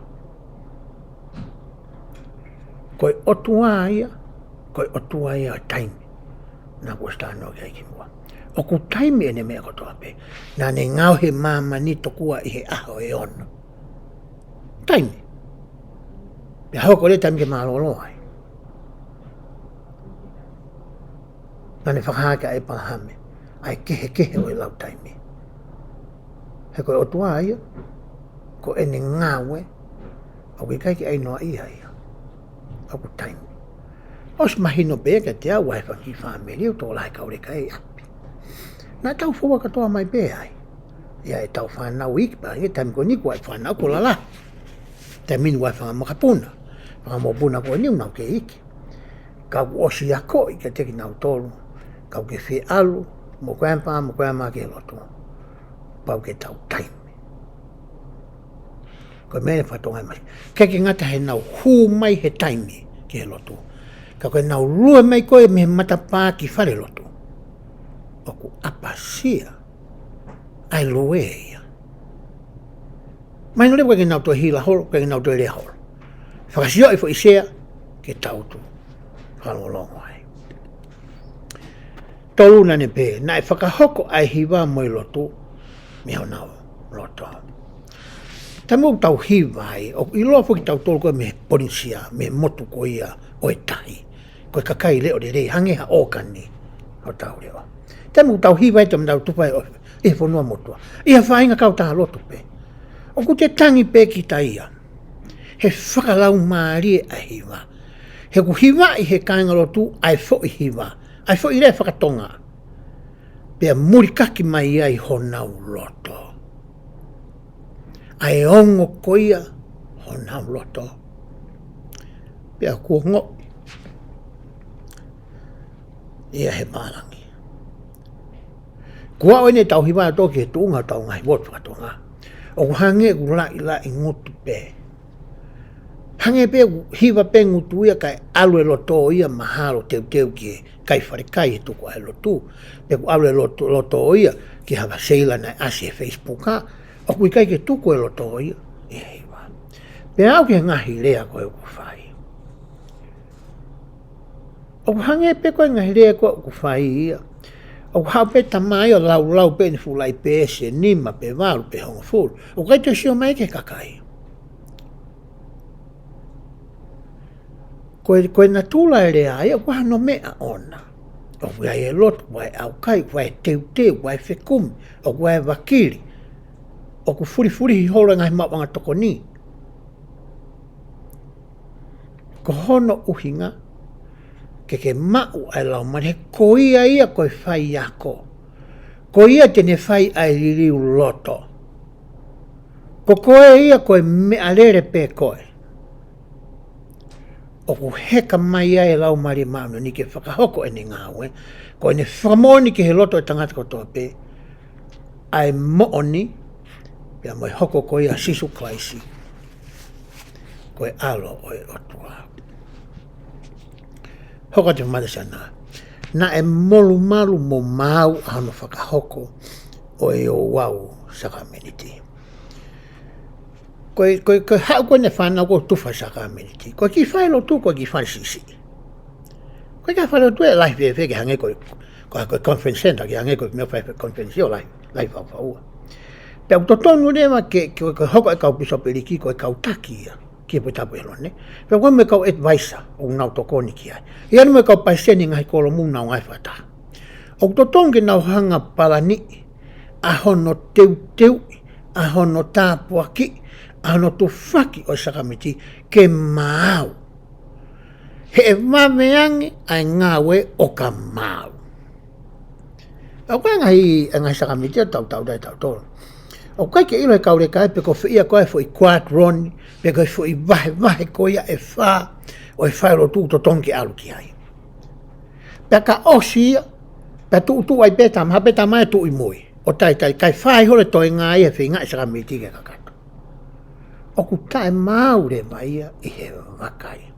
Ko e ʻOtua ia, ko e ʻOtua ia ʻo e taimi. Naʻa ku ʻosi talanoa ki ai kimuʻa. ʻOku taimi ʻene meʻa kotoa pē. Naʻa ne ngaohi e māmani tokua ʻi he ʻaho ʻe ono. Taimi. Pea hoko leva e taimi ke mālōlō ai. Naʻa ne fakahā kia ʻĒpalahame ʻa e kehekehe ʻo e lau taimi. He ko e ʻOtua ia, ko ʻene ngāue, ʻoku ʻikai ke ʻai noaʻia ia. ʻOku taimi. ʻOsi mahino pē kiate au ʻa e fanga kiʻi fāmili ʻoku tokolahi kau leka ʻi ʻapi. Naʻa tau foua kātoa mai pē ai. ʻI ai ʻetau fānau iiki pea ʻi he taimi ko eni ko e fānau kuo lalahi. Taimi ni ko e fanga makapuna, fanga mokopuna ko eni ʻoku nau kei iiki. Ka kuo ʻosi akoʻi kiate kinautolu, ka ʻoku ke fie ʻalu mo ko e ʻampā mo ko e ʻampā ki he lotu, pau ke tau taimi. Ko e meʻa ʻe fakatonga mai. ʻIkai ke ngata heʻenau hū mai he taimi ki he lotu, ka ko ʻenau lue mai ko ē mei he matapā ki falelotu, ʻoku ʻapasia ʻa e lue ia. Mahino leva ʻikai ke nau toe hila holo, ʻikai ke nau toe lea holo. Fakasioʻi e foʻi sea ke tau ō atu ʻo fakalongolongo ai. Tolu, naʻa ne pehē, naʻe fakahoko ʻa e hiva mo e lotu mei honau loto. Taimi ʻoku tau hiva ai, ʻoku ʻiloa foki kitautolu ko ē mei he Polinisia, mei he motu ko ia ʻo e tahi. Ko e kakai leʻo lelei, hangē ha ʻōkani hotau leʻo. Taimi ʻoku tau hiva ai, taimi ʻoku tau tupu ai ʻi he fonua motuʻa, ʻi ha faʻahinga kautaha lotu pē, ʻoku te tangi pē kita ia he fakalaumālie ʻa e hiva. He ʻoku hivaʻi ʻe he kāingalotu ʻa e foʻi hiva, ʻa e foʻi lea fakatonga, pea mulikaki mai ai honau loto. ʻA e ongo ko ia honau loto, pea kuo ongoʻi ia he pālangi. Kuo aʻu eni ʻetau hiva ʻo aʻu ki he tuʻunga ʻo ʻetau ngaahi votu fakatonga, ʻoku hangē ʻoku laʻilaʻi ngutu pē. Hangē pē ʻoku hiva pē ngutu ia kae ʻalu e loto ia mahalo teuteu ki he kai falekai he tuku ʻa e lotu. Pe ʻoku ʻalu e loto, loto ia ki ha seila naʻe ʻasi he Facebook, ʻoku ʻikai ke tuku e loto ia ʻi he hiva. Pea aʻu ki he ngaahi lea ko ē ʻoku fai, ʻoku hangē pē ko e ngaahi lea ko ē ʻoku fai ia, ʻoku haʻu pē e tama ia ʻo laulau pē ʻene fuʻu laʻi peesi ʻe nima pe valu pe hongofulu, ʻoku ʻikai toe sio mai ki he kakai. Ko e, ko e natula e lea ia, ʻoku ʻi ai hano meʻa ʻoʻona. ʻOku ʻi ai e lotu, ʻoku ʻi ai e ʻaukai, ʻoku ʻi ai e teuteu, ʻoku ʻi ai e fekumi, ʻoku ʻi ai e vakili, ʻoku fulifulihi holo e ngaahi maʻuʻanga tokoni. Ko hono ʻuhinga ke ke maʻu ʻa e Laumālie, he ko ia ia ko e faiako. Ko ia te ne fai ʻa e liliu loto. Ko koe ia ko e meʻalele pē koe. ʻOku heka mai ai e Laumālie Māʻoniʻoni ke fakahoko ʻene ngāue, ko ʻene fakamoʻoni ki he loto ʻo e tangata kotoa pē ʻa e moʻoni, Pea mo e hoko ko ia ʻa Sīsū Kalaisi ko e ʻAlo ʻo e ʻOtua. Hoko atu e fakamātoato. Naʻe molumalu mo maau ʻa hono fakahoko ʻo e ouau sākalamēniti. Ko e, ko e, ko e haʻu ko eni e fānau ko ē ʻo tufa sākalamēniti. Ko e kiʻi fale lotu, ko e kiʻi fale siʻisiʻi. Ko e kiʻi fale lotu ʻe lahi fēfē ke hangē ko e, ko e, ko e conference center ke hangē ko e meʻa fai conference ʻo lahi, lahi faufaua. Pea ʻoku totonu leva ke, ke, ke hoko e kau pīsopeliki ko e kau taki ia ki he Puleʻi Tapu ʻo ʻĒlone. Pea ko e mo e kau advisor ʻoku nau tokoni ki ai. ʻI ai mo e kau palesiteni ngaahi kōlomu ʻoku nau ngāue fakataha. ʻOku totonu ke nau hanga ʻo palaniʻi ʻa hono teuteuʻi, ʻa hono tāpuakiʻi, ʻa hono tufaki ʻo e sākalamēniti ke maau. He ʻe vave ange ʻa e ngāue ʻo ka maau. ʻOku ʻi ai e ngaahi, e ngaahi sākalamēniti ʻoku tau tautai tautolu. ʻOku ʻikai ke ʻilo ʻe he kau leka ia pe ko fē ia ko e foʻi kuatiloni, pe ko e foʻi vahevahe ko ia ʻe fā ʻo e fale lotu ʻoku totonu ke ʻalu ki ai. Pea ka ʻosi ia, pea tuʻutuʻu ai pē tama, pē tama ʻe tuʻu ʻi mui. ʻO talitali, kae fai holo e toenga ia he feingaʻi e sākalamēniti ke kakato. ʻOku taʻemaau leva ia ʻi he vaka ia.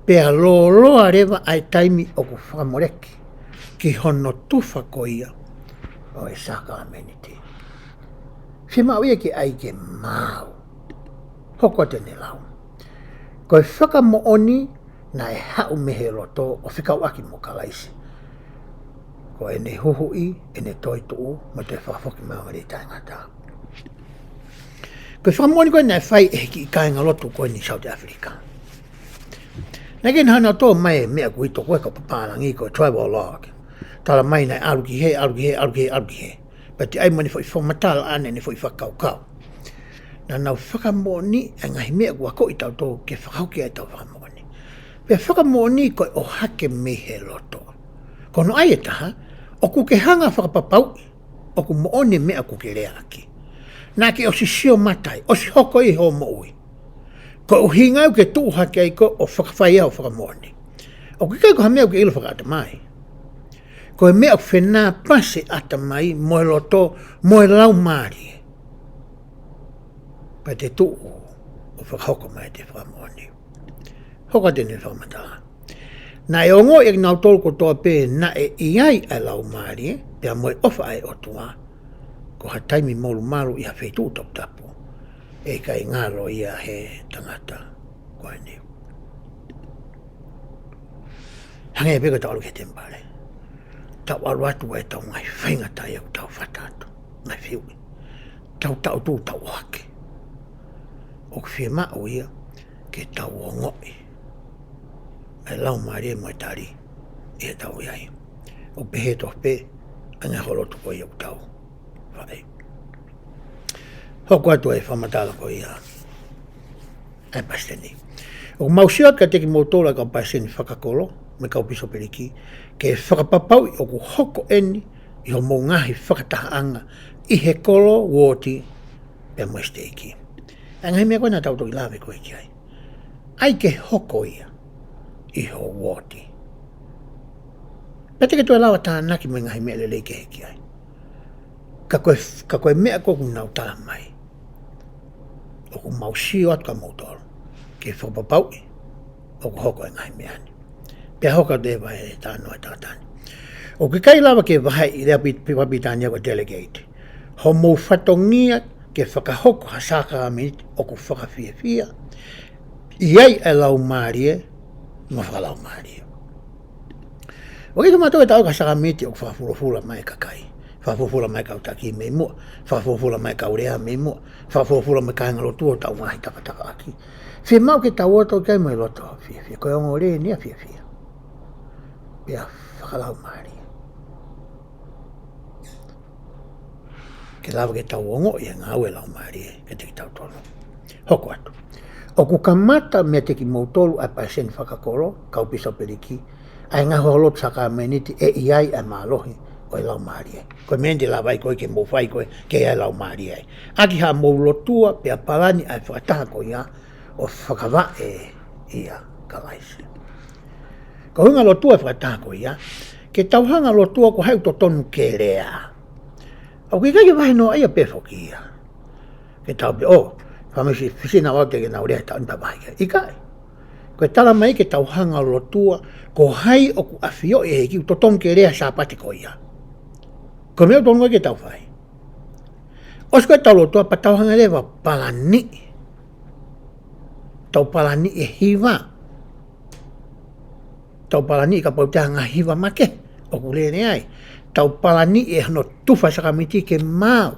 Pea lōloa leva ʻa e taimi ʻoku fakamoleki ki hono tufa ko ia ʻo e sākalamēniti. Fiemaʻu ia ke ʻai ke maau. Hoko atu ʻene lau. Ko e fakamoʻoni naʻe haʻu mei he loto ʻo fekauʻaki mo Kalaisi. Ko ʻene huhuʻi, ʻene toetuʻu, mo e toe fakafoki mai ʻo e taʻengata. Ko e fakamoʻoni ko ē naʻe fai ʻe he kiʻi kāingalotu ko eni South Africa. Naʻe ʻikai ke nau toe ʻomai e meʻa ʻoku ui ʻe he kau pālangi ko e travel log. Tala mai naʻe ʻalu ki hē, ʻalu ki hē, ʻalu ki hē, ʻalu ki hē. Pea toe ʻai mai ʻene foʻi fakamatala ʻanenai, ʻene foʻi fakakaukau. Naʻa nau fakamoʻoniʻi e ngaahi meʻa ʻoku akoʻi tautolu ke fakahoko ai ʻetau fakamoʻoni. Pea fakamoʻoni ko e ʻohake mei he loto. Ko hono ʻai ʻe taha, ʻoku ke hanga ʻo fakapapauʻi ʻoku moʻoni e meʻa ʻoku ke leaʻaki. Naʻa ke ʻosi sio mata ai, ʻosi hoko ʻi hoʻo moʻui. Ko e ʻuhinga ia ʻoku ke tuʻu hake ai ko ē ʻo fakafai ai hoʻo fakamoʻoni. ʻOku ʻikai ko ha meʻa ʻoku ke ʻilo fakaʻatamai. Ko e meʻa ʻoku fenāpasi ʻatamai mo e loto mo e laumālie. Pea te tuʻu ʻo fakahoko mai ʻete fakamoʻoni. Hoko atu ʻene fakamatala. Naʻe ongoʻi ʻe kinautolu kotoa pē naʻe ʻi ai ʻa e laumālie, pea mo e ʻofa ʻa e ʻOtua, ko ha taimi molumalu ʻi ha feituʻu toputapu, ʻe ʻikai ngalo ia he tangata ko eni. Hangē pē ko ʻetau ʻalu ki he temipale. Tau ʻalu atu ʻa ʻetau ngaahi faingataʻa ʻoku tau fata atu, ngaahi fehuʻi. Tau taʻutu, tau ʻohake. ʻOku fiemaʻu ia ke tau ongoʻi ʻa e laumālie mo e tali ʻi heʻetau ʻi ai. ʻOku pehē tofu pē ʻa e ngaahi houalotu ko ia ʻoku tau fai. Hoko atu e fakamatala ko ia ʻa e palesiteni. ʻOku mau sio atu kiate kimoutolu ʻa e kau palesiteni fakakolo mo e kau pīsopeliki, ke fakapapauʻi ʻoku hoko eni ʻi hoʻomou ngaahi fakatahaʻanga ʻi he kolo, uooti, pea mo e siteiki. ʻA e ngaahi meʻa ko ē naʻa tau toki lave ko ē ki ai. ʻAi ke hoko ia ʻi ho uooti. Pea te ke toe lava tānaki mo e ngaahi meʻa lelei kehe ki ai. Ka ko e, ka ko e meʻa ko ē ʻoku nau tala mai, ʻoku mau sio atu kia moutolu ke fakapapauʻi ʻoku hoko e ngaahi meʻa ni. Pea hoko atu e vahe ʻe taha ʻo e tala ʻa e tangata ni. ʻOku ʻikai lava ke vaheʻi, lea pi-, pi-, Pilitānia ko e delegate, hoʻomou fatongia ke fakahoko ha sākalamēniti ʻoku fakafiefia, ʻi ai ʻa e laumālie mo fakalaumālie. ʻOku ʻikai ke mātuʻaki ʻi ai ha sākalamēniti ʻoku fakafulufula mai e kakai, fakafulufula mai e kau taki mei muʻa, fakafulufula mai e kau lea mei muʻa, fakafulufula mai e kāingalotu ʻo tau ngaahi takatakaʻaki. Fiemaʻu ke tau ō atu ki ai mo e loto fiefia, ko e ongoongolelei ʻa e fiefia. Pea fakalaumālie. Ke lava ke tau ongoʻi e ngāue ʻa e laumālie kiate kitautolu. Hoko atu. ʻOku kamata meiate kimoutolu ʻa e palesiteni fakakolo, kau pīsopeliki, ʻa e ngaahi houalotu sākalamēniti ʻe ʻi ai ʻa e mālohi ʻo e laumālie. Ko e meʻa eni te lava ai ko ē ke mou fai ko ē ke ʻi ai e laumālie ai. ʻAki haʻamou lotua pea palani ʻa e fakataha ko ia ʻo fakavaʻe ʻia Kalaisi. Ko e ʻuhinga lotua e fakataha ko ia, ke tau hanga ʻo lotua ko hai ʻoku totonu ke lea. ʻOku ʻikai ke vahe noaʻia pē foki ia. Ke tau pehē, ʻo, fāmili, fisi naua te ke nau lea he taʻu ni pea vahe ki ai. ʻIkai. Ko e tala mai ke tau hanga ʻo lotua, ko hai ʻoku ʻafioʻi ʻe he ʻEiki ʻoku totonu ke lea he Sāpate ko ia. Ko e meʻa ʻoku totonu ke tau fai. ʻOsi ko ē ʻetau lotua pea tau hanga leva ʻo palaniʻi. Tau palaniʻi e hiva. Tau palaniʻi kapau te ʻi ai ha ngaahi hiva makehe ʻoku lele ai. Tau palaniʻi e hono tufa sākalamēniti ke maau.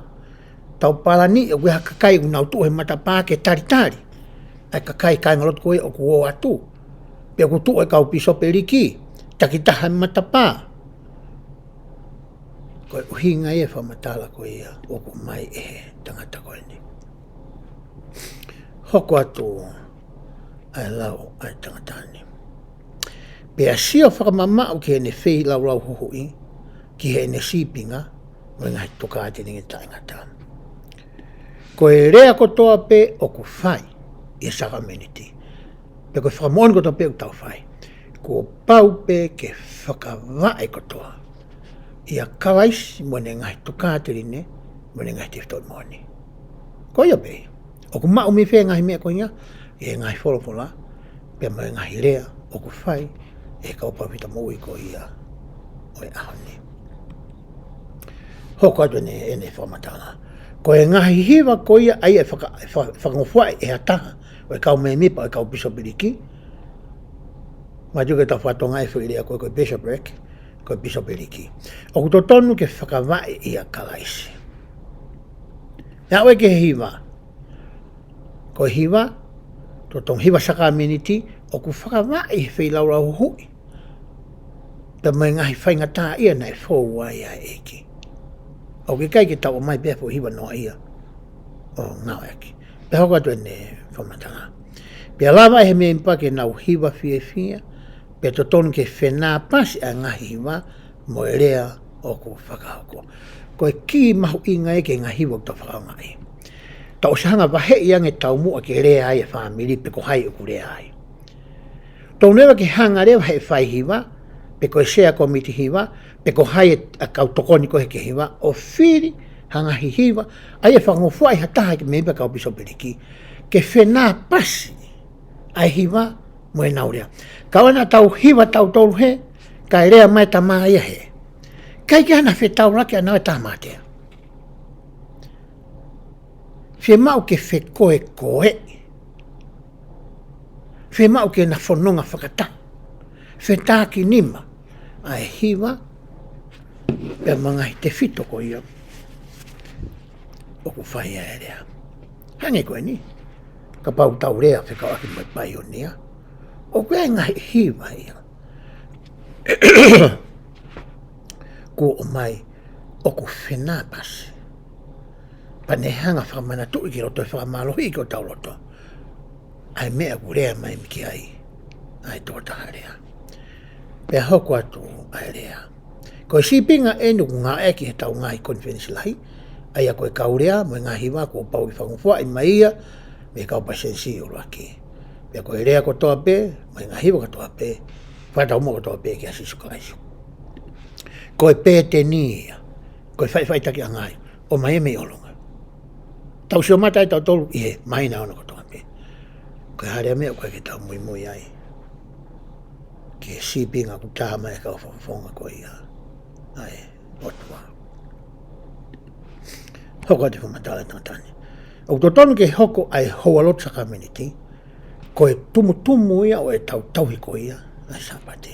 Tau palaniʻi ʻoku ʻi ai ha kakai ʻoku nau tuʻu he matapā ke talitali ʻa e kakai kāingalotu ko ia ʻoku ō atu. Pe ʻoku tuʻu e kau pīsopeliki takitaha he matapā. Ko e ʻuhinga ia e fakamatala ko ia ʻoku ʻomai ʻe he tangata ko eni. Hoko atu ʻa e lau ʻa e tangata ni. Pea sio fakamamaʻu ki heʻene feilaulau huhuʻi, ki heʻene sīpinga, mo e ngaahi tokāteline taʻengata. Ko e lea kotoa pē ʻoku fai ʻi he sākalamēniti, pe ko e fakamoʻoni kotoa pē ʻoku tau fai, kuo pau pē ke fakavaʻe kotoa ʻia Kalaisi mo ʻene ngaahi tokāteline, mo ʻene ngaahi tefitoʻi moʻoni. Ko ia pē, ʻoku maʻu mei fē e ngaahi meʻa ko ia? ʻI he ngaahi folofola, pea mo e ngaahi lea ʻoku fai ʻe he kau palōfita moʻui ko ia ʻo e ʻaho ni. Hoko atu ʻene, ʻene fakamatala. Ko e ngaahi hiva ko ia ʻa ia ʻe faka-, fa-, fakangofuaʻi ʻe ha taha ʻo e kau mēmipa ʻo e kau pīsopeliki. Mātiu ke tau fakatonga e foʻi lea ko e, ko e bishopric, ko e pīsopeliki. ʻOku totonu ke fakavaʻe ʻia Kalaisi. Naʻa ʻoku ʻi ai e hiva. Ko e hiva, totonu hiva sākalamēniti, ʻoku fakavaʻe ʻi he feilaulau huhuʻi. Pea mo e ngaahi faingataʻaʻia naʻe fou ai ʻa e ʻEiki. ʻOku ʻikai ke tau ʻomai pē ha foʻi hiva noa ia ʻo ngāueʻaki. Pea hoko atu ʻene fakamatala. Pea lava ʻe he mēmipa ke nau hiva fiefia, pea totonu ke fenāpasi ʻa e ngaahi hiva mo e lea ʻoku fakahoko. Ko e kī mahuʻinga ia ki he ngaahi hiva ʻoku tau fakaʻaongaʻi. Tau ʻosi hanga ʻo vaheʻi ange taumuʻa ke lea ai e fāmili pe ko hai ʻoku lea ai. Tau leva ke hanga leva ʻe he faihiva, pe ko e sea kōmiti hiva, pe ko hai e, ʻa e kau tokoni ko ē ki he hiva, ʻo fili ha ngaahi hiva, ʻa ia ʻe fakangofuaʻi ha taha ki he mēmipa kau pīsopeliki, ke fenāpasi ʻa e hiva mo ʻenau lea. Kapau naʻa tau hiva tautolu hē, kae lea mai e tama ia hē, ʻikai ke ʻi ai hano fetaulaki ʻanaua e tama te. Fiemaʻu ke fekoekoeʻi. Fiemaʻu ke na fononga fakataha. Fetakinima ʻa e hiva, pea mo e ngaahi tefito ko ia ʻoku fai ai e lea. Hangē ko eni, kapau te tau lea fekauʻaki mo e paionia, ʻoku ʻi ai e ngaahi hiva ia kuo ʻomai ʻoku fenāpasi. Pea ne hanga ʻo fakamanatuʻi ki loto, ʻo fakamālohiʻi ki hotau loto ʻa e meʻa ʻoku lea mai mei ai ʻa e tokotaha lea. Pea hoko atu ʻa e lea. Ko e sīpinga eni ʻoku ngāueʻaki heʻetau ngaahi konifelenisi lahi, ʻa ia ko e kau lea mo e ngaahi hiva kuo pau ke fakangofuaʻi mai ia mei he kau palesitenisī ʻuluaki. Pea ko e lea kotoa pē mo e ngaahi hiva kotoa pē, fakataumuʻa kotoa pē kia Sīsū Kalaisi. Ko e pēteni ia, ko e faʻifaʻitakiʻanga ia, ʻomai ia mei ʻolunga. Tau sio mata ai tautolu ʻi he māhina ono kotoa pē. Ko e hā leva e meʻa ʻoku ʻikai ke tau muimui ai ki he sīpinga ʻoku tā mai ʻe he kau fakafofonga ko ia ʻa e ʻOtua? Hoko atu e fakamatala ʻa e tangata ni. ʻOku totonu ke hoko ʻa e houalotu sākalamēniti ko e tumutumu ia ʻo ʻetau tauhi ko ia ʻa e Sāpate.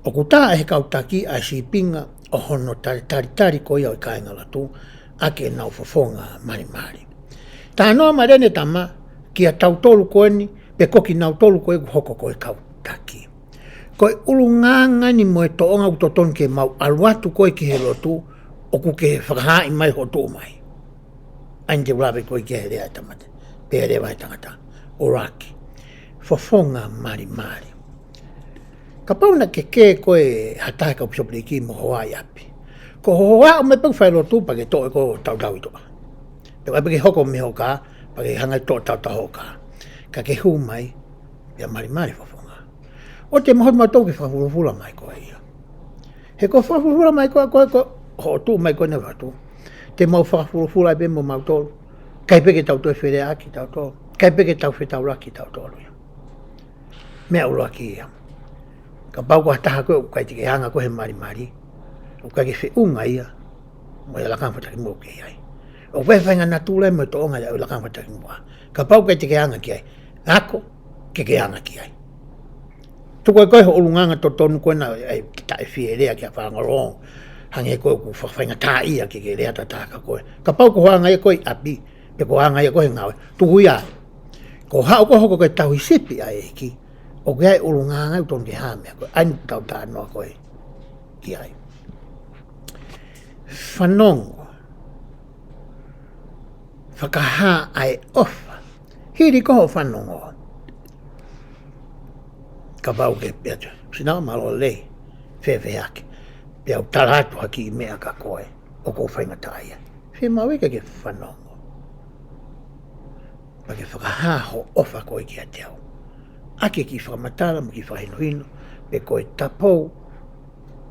ʻOku tā ʻe he kau taki ʻa e sīpinga ʻo hono tali-, talitali ko ia ʻo e kāingalotu ʻaki ʻenau fofonga malimali. Talanoa mai leva ʻene tama kia tautolu ko eni, pe ko kinautolu ko ē ʻoku hoko ko e kau taki. Ko e ʻulungaanga eni mo e tōʻonga ʻoku totonu ke mau ʻalu atu ko ē ki he lotu, ʻoku ke fakahaaʻi mai hoʻo tuʻu mai. ʻA ia te u lave ko ē ki he lea ʻa e tama te, pe lea ʻa e tangata. ʻUluaki, fofonga malimali. Kapau naʻa ke kē koe ha taha he kau pīsopeliki mo hoʻo ō ʻi ʻapi, ko hoʻo aʻu mai pē ʻo fai lotu pea ke toʻo e kō tautau ʻi toʻa. Pe ko e pē ke hoko mei ho kā, pea ke hanga ʻo toʻo tautau ho kā. Ka ke hū mai, pea malimali fofonga. ʻOua te mau hoti mautolu ke fakafulufula mai koe ia. He ko e fakafulufula mai ko ē, ko e, ko hoʻo tuʻu mai ko ē ʻo ō atu, Te mau fakafulufula ai pē mo mautolu. ʻIkai pē ke tau toe feleaʻaki tautolu. ʻIkai pē ke tau fetaulaki tautolu ia. Meʻa ʻuluaki ia. Kapau ko ha taha koe ʻoku ʻikai te ke anga koe he malimali, ʻoku ʻikai ke feʻunga ia mo e lakanga fakatakimuʻa ʻoku ke ʻi ai. ʻOku ʻi ai e faʻahinga natula ia mo e tōʻonga ia ʻo e lakanga fakatakimuʻa. Kapau ʻoku ʻikai te ke anga ki ai, ako ke ke anga ki ai. Tuku ʻe koe ho ʻulungaanga totonu ko ena ʻai ke taʻe fie lea ki ha faʻahinga lōngo. Hangē ko ʻeku fakafaingataʻaʻia ke ke lea tataka koe. Kapau ko hoʻo anga ia ko ē ʻi ʻapi, pe ko hoʻo anga ia ko ē he ngāue, tuku ia. Ko hoʻo haʻu ko ē hoko ko e tauhi sipi ʻa e ʻEiki, ʻoku ʻi ai e ʻulungaanga ʻoku totonu ke hā meʻa ko ē. ʻA eni ʻoku tau talanoa ko ē ki ai. Fanongo. Fakahā ʻa e ʻofa. Hili ko hoʻo fanongo, kapau ʻoku ke pehē atu, Sina, mālō e lelei, fēfē hake? Pea u tala atu ha kiʻi meʻa kia koe ʻoku ou faingataʻaʻia. Fiemaʻu ia ke ke fanongo. Pea ke fakahā hoʻo ʻofa ko ē kiate au ʻaki e kiʻi fakamatala mo e kiʻi fakahinohino, pe ko e tapou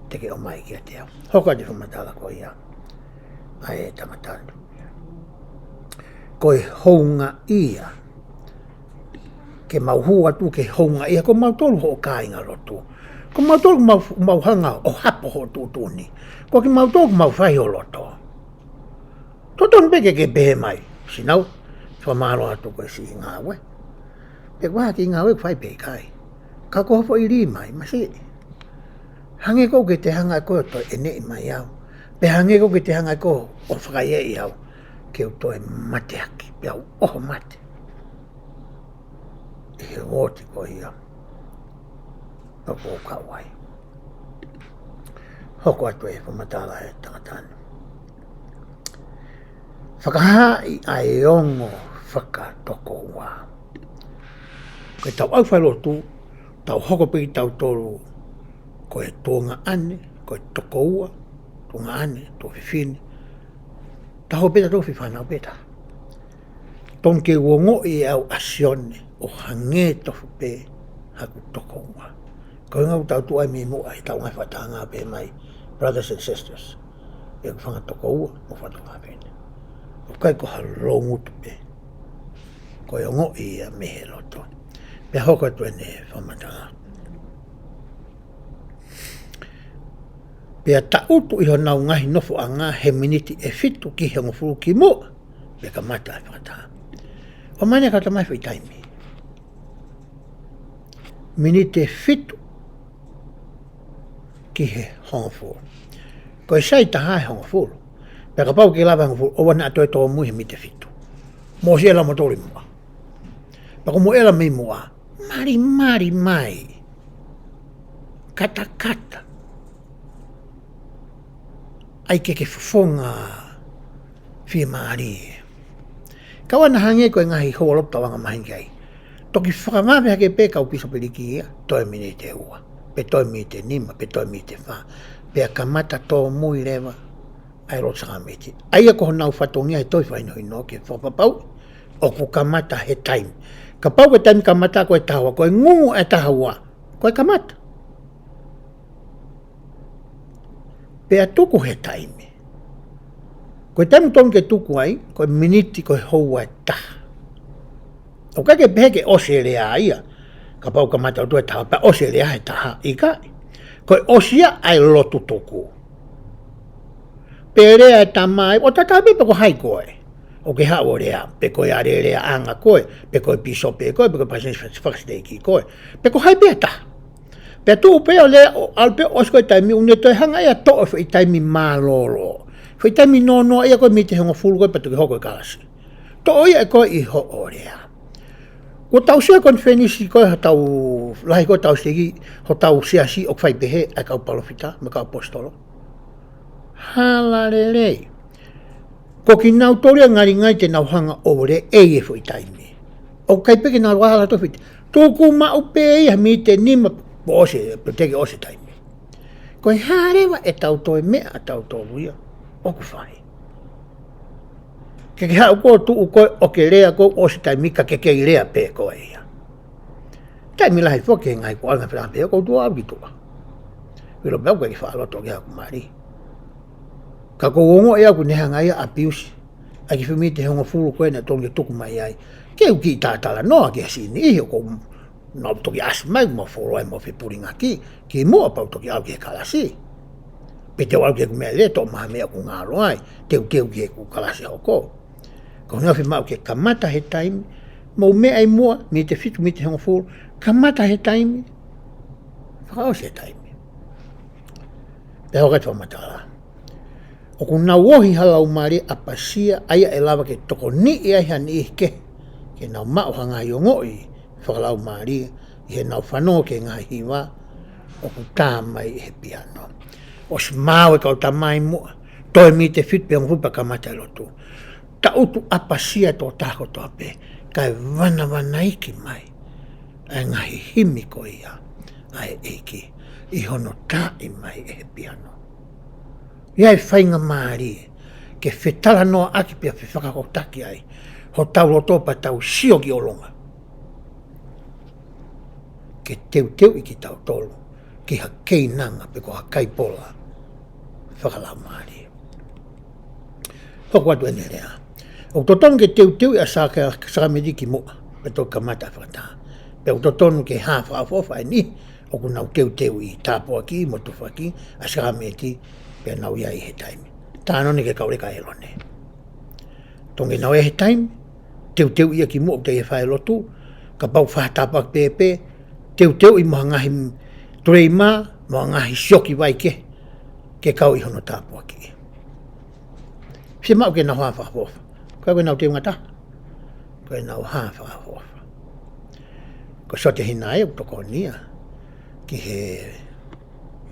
te ke ʻomai kiate au. Hoko atu e fakamatala ko ia ʻa e tangata ni. Ko e houngaʻia ke mau hū atu ke houngaʻia, ko mautolu hoʻo kāingalotu. Ko mautolu mau, mau hanga ʻo hapo hoʻo tuʻutuʻuni. Ko kimautolu mau fai ho loto. Totonu pē ke ke pehē mai, Sina, fakamālō atu ko e siʻi ngāue. Pe ko ha kiʻi ngāue ʻoku fai pe ʻikai. Ka ko ho foʻi lima ʻi masiʻi. Hangē ʻoku ke te hanga ʻe koe ʻo toe ʻeneʻi mai au. Pe hangē ʻoku ke te hanga ʻe koe ʻo fakaʻehiʻehi au ke u toe mateaki, pea u ʻoho mate ʻi he uooti ko ia ʻoku ou kau ai. Hoko atu e fakamatala ʻa e tangata ni. Fakahaaʻi ʻa e ongo fakatokoua. Ko ʻetau ʻalu failotu, tau hoko pē kitautolu ko e tuongaʻane, ko e tokoua, tuongaʻane, tuofefine. Tau hoko pē tautolu ko e fānau pē taha. Totonu ke u ongoʻi ʻe au ʻa Sione ʻo hangē tofu pē haku tokoua. Ko e ʻuhinga ʻoku tau tuʻu ai mei muʻa ʻi heʻetau ngaahi fakatahaʻanga pē mai, brothers and sisters. ʻI heʻeku fanga tokoua mo e fanga tuofefine. ʻOku ʻikai ko ha loungutu pē. Ko e ongoʻi ia mei he loto. Pea hoko atu ʻene fakamatala. Pea tangutu ʻi honau ngaahi nofoʻanga he miniti ʻe fitu ki he hongofulu kimuʻa pea kamata e fakataha. ʻOmai ʻene kau tamai foʻi taimi. Miniti ʻe fitu ki he hongofulu. Ko e sai taha he hongofulu. Pea kapau ʻoku ke lava he hongofulu, ʻoua naʻa toe tōmui he miniti ʻe fitu. Mou ʻosi ʻela moutolu ʻi muʻa. Pea ko hoʻomou ʻela mei muʻa, malimali mai. Katakata. ʻAi ke ke fofonga fiemālie. Kau ʻana hangē ko e ngaahi houalotu tau anga maheni ki ai. Toki fakavave hake pē kau pīsopeliki ia, toe miniti ʻe ua, pe toe miniti ʻe nima, pe toe miniti ʻe fā. Pea kamata tōmui leva ʻa e lotu sākalamēniti. ʻA ia ko honau fatongia he tohi fakahinohino ke fakapapauʻi ʻoku kamata he taimi. Kapau ko e taimi kamata ko e taha ua, ko e ngungu ʻa e taha ua, ko e kamata. Pea tuku he taimi. Ko e taimi totonu ke tuku ai, ko e miniti ko e houa ʻe taha. ʻOku ʻikai ke pehē ke ʻosi e lea ia. Kapau kamata ʻo tuʻu he taha, pea ʻosi e lea he taha, ʻikai. Ko e ʻosi ia ʻa e lotu tuku. Pe lea e tamai, ʻo tatau pē pe ko hai koe. ʻOku ke haʻu ʻo lea, pe ko e alēleaʻanga koe, pe ko e pīsope koe, pe ko e palesiteni fakasiteiki koe. Pe ko hai pē ʻe taha. Pea tuʻu pē ʻo lea ʻo ʻalu pē ʻosi ko e taimi ʻoku ne toe hanga ia ʻo toʻo e foʻi taimi mālōlō. Foʻi taimi nonoa ia ko e miniti ʻe hongofulu ko ē pea toki hoko e kalasi. Toʻo ia ʻe koe ʻi hoʻo lea. Kuo tau sea konifelenisi ko ē hotau lahi ko ē hotau siteiki, hotau siasi ʻoku fai pehē ʻa e kau palōfita mo e kau ʻaposetolo. Hala lelei. Ko kinautolu ia ngalingali te nau hanga ʻo lea ʻi he foʻi taimi. ʻOku ʻikai pē ke nau ala tofi. Tuku maʻu pē ia miniti ʻe nima pea ʻosi, pea toki ʻosi e taimi. Ko e hā leva ʻetau toe meʻa ʻatautolu ia ʻoku fai. Ke ke haʻu koe ʻo tuʻu koe ʻo ke lea koe ʻosi taimi ka ke kei lea pē koe ia. Taimi lahi foki he ngaahi kuonga fela pē ʻoku ou tuʻu ʻalu ki tuʻa. ʻIlo pē au ke faʻa loto ki haku mali. Ka ʻoku ou ongoʻi au ʻoku ne hanga ia ʻo abuse ʻa e kiʻi miniti ʻe hongofulu ko ē naʻe totonu ke tuku mai ai. Ke u kiʻi talatalanoa ki he siʻi niʻihi ʻoku nau toki ʻasi mai, mau fuoloa ai, mau fepulingaki, kimuʻa pea u toki ʻalu ki he kalasi. Pe te u ʻalu ki heʻeku meʻalele, toʻo mai ha meʻa ʻoku ngalo ai, teuteu ki heʻeku kalasi hoko. Ko hono ʻuhinga fiemaʻu ke kamata he taimi, mou meʻa ʻi muʻa, miniti ʻe fitu, miniti ʻe hongofulu, kamata he taimi, fakaʻosi he taimi. Pea hoko atu e fakamatala. ʻOku nau ohi ha laumālie ʻapasia, ʻa ia ʻe lava ke tokoniʻi ai ha niʻihi kehe ke nau maʻu ha ngaahi ongoʻi fakalaumālie ʻi heʻenau fanongo ki he ngaahi hiva ʻoku tā mai ʻi he piano. ʻOsi maau e kau tama ʻi muʻa, toe miniti ʻe fitu pe hongofulu pea kamata e lotu. Tangutu ʻapasia e tokotaha kotoa pē, kae vanavanaiki mai ʻa e ngaahi himi ko ia ʻa e ʻEiki ʻi hono taaʻi mai ʻe he piano. ʻI ai e faingamālie ke fetalanoaʻaki pea fefakahokotaki ai hotau loto pea tau sio ki ʻolunga, ke teuteuʻi kitautolu ki ha keinanga pe ko ha kaipola fakalaumālie. Hoko atu ʻene lea. ʻOku totonu ke teuteuʻi ʻa e saka-, sākalamēniti kimuʻa pea toki kamata e fakataha. Pea ʻoku totonu ke hā fakaʻofoʻofa ʻa e niʻihi ʻoku nau teuteuʻi, tāpuakiʻi mo tufaki ʻa e sākalamēniti pea nau ʻi ai he taimi. Talanoa ki he kau leka ʻa ʻĒlone. Totonu ke nau ʻi ai he taimi, teuteuʻi ia kimuʻa ʻoku teʻeki ai fai e lotu, kapau ʻoku fai ha tāpuaki pēpē, teuteuʻi mo ha ngaahi tulei mā, mo ha ngaahi sioki vai kehe, ke kau ʻi hono tāpuakiʻi. Fiemaʻu ke nau hā fakaʻofoʻofa. Ko e ʻuhinga ʻoku nau teunga taha, ko ʻenau hā fakaʻofoʻofa. Ko e sio atu e hina ia ʻoku tokoni ia ki he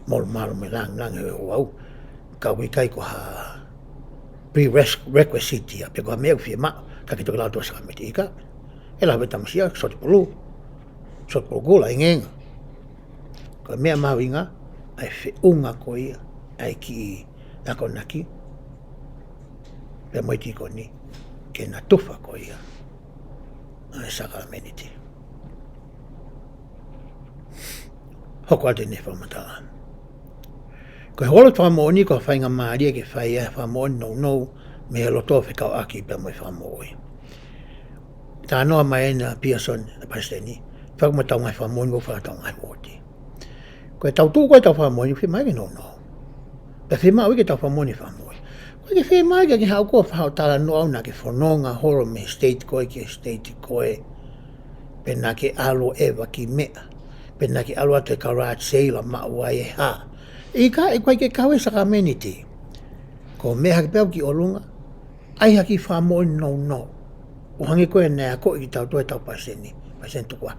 molumalu mo e langilangi ʻo e ouau. Ka ʻoku ʻikai ko ha prerequisite ia, pe ko ha meʻa ʻoku fiemaʻu, ka ke toki lau atu e sākalamēniti, ʻikai. ʻE lava e tamasiʻi ia, sio atu e pulu, sio atu e pulu kula, engenga. Ko e meʻa mahuʻinga, ʻa e feʻunga ko ia ʻa e kiʻi akonaki pea mo e tīkoni, ke na tufa ko ia ʻa e sākalamēniti. Hoko atu ʻene fakamatala. Ko e houalotu fakamoʻoni ko ha faingamālie ke fai ai ha fakamoʻoni nounou mei he loto fekauʻaki pea mo e Fakamoʻui. Talanoa mai ʻa Piasoni, ʻa Palesiteni, fakamatala ngaahi fakamoʻoni ʻoku fai ʻi hotau ngaahi uooti. Ko ʻetau tuʻu ko ē ʻetau fakamoʻoni, fiemaʻu ke nounou. Pea fiemaʻu ke tau fakamoʻoni e Fakamoʻui. ʻOku ʻikai ke fiemaʻu ke ke haʻu koe ʻo fai haʻo talanoa ʻo na ke fononga holo mei he state ko ē ki he state ko ē, pe na ke ʻalu ʻo ʻeva ki he meʻa, pe na ke ʻalu atu he garage sale ʻo maʻu ai e hā. ʻIkai, ʻoku ʻikai ke kau he sākalamēniti. Ko e meʻa hake pē au ki ʻolunga, ʻai ha kiʻi fakamoʻoni nounou. ʻO hangē ko ē naʻe akoʻi kitautolu ʻe heʻetau palesiteni, Palesiteni Tukuaho.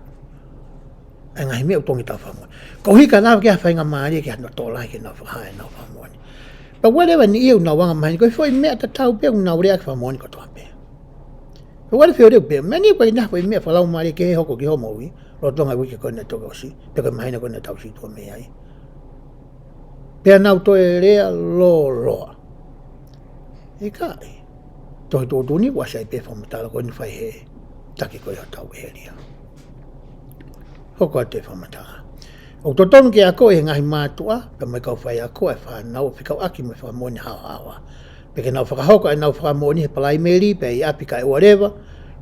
ʻA e ngaahi meʻa ʻoku totonu ke tau fakamoʻoni. Koeʻuhi ka lava ke ʻi ai ha faingamālie ki ha tokolahi ke nau fakahā ʻenau fakamoʻoni. Pea ʻoku ʻi ai leva e niʻihi ʻoku nau anga maheni, ko e foʻi meʻa tatau pē ʻoku nau lea ki he fakamoʻoni kotoa pē. Pea ʻoku ʻi ai e feoleu pē, meʻa ni ko e ngaahi foʻi meʻa fakalaumālie kehe hoko ki hoʻo moʻui, lolotonga e uike ko ē naʻe toki ʻosi, pe ko e māhina ko ē naʻa tau situʻa mei ai. Pea nau toe lea lōloa. ʻIkai. Tohi tuʻutuʻuni ʻoku ʻasi ai pē e fakamatala ko eni ʻoku fai ʻe he taki ko ē ʻi hotau ʻēlia. Hoko atu e fakamatala. ʻOku totonu ke akoʻi ʻe he ngaahi mātuʻa, pea mo e kau faiako ʻa e fānau ʻo fekauʻaki mo e fakamoʻoni haohaoa. Pea ke nau fakahoko ʻenau fakamoʻoni he Palaimeli, pea ʻi ʻapi kae ʻoua leva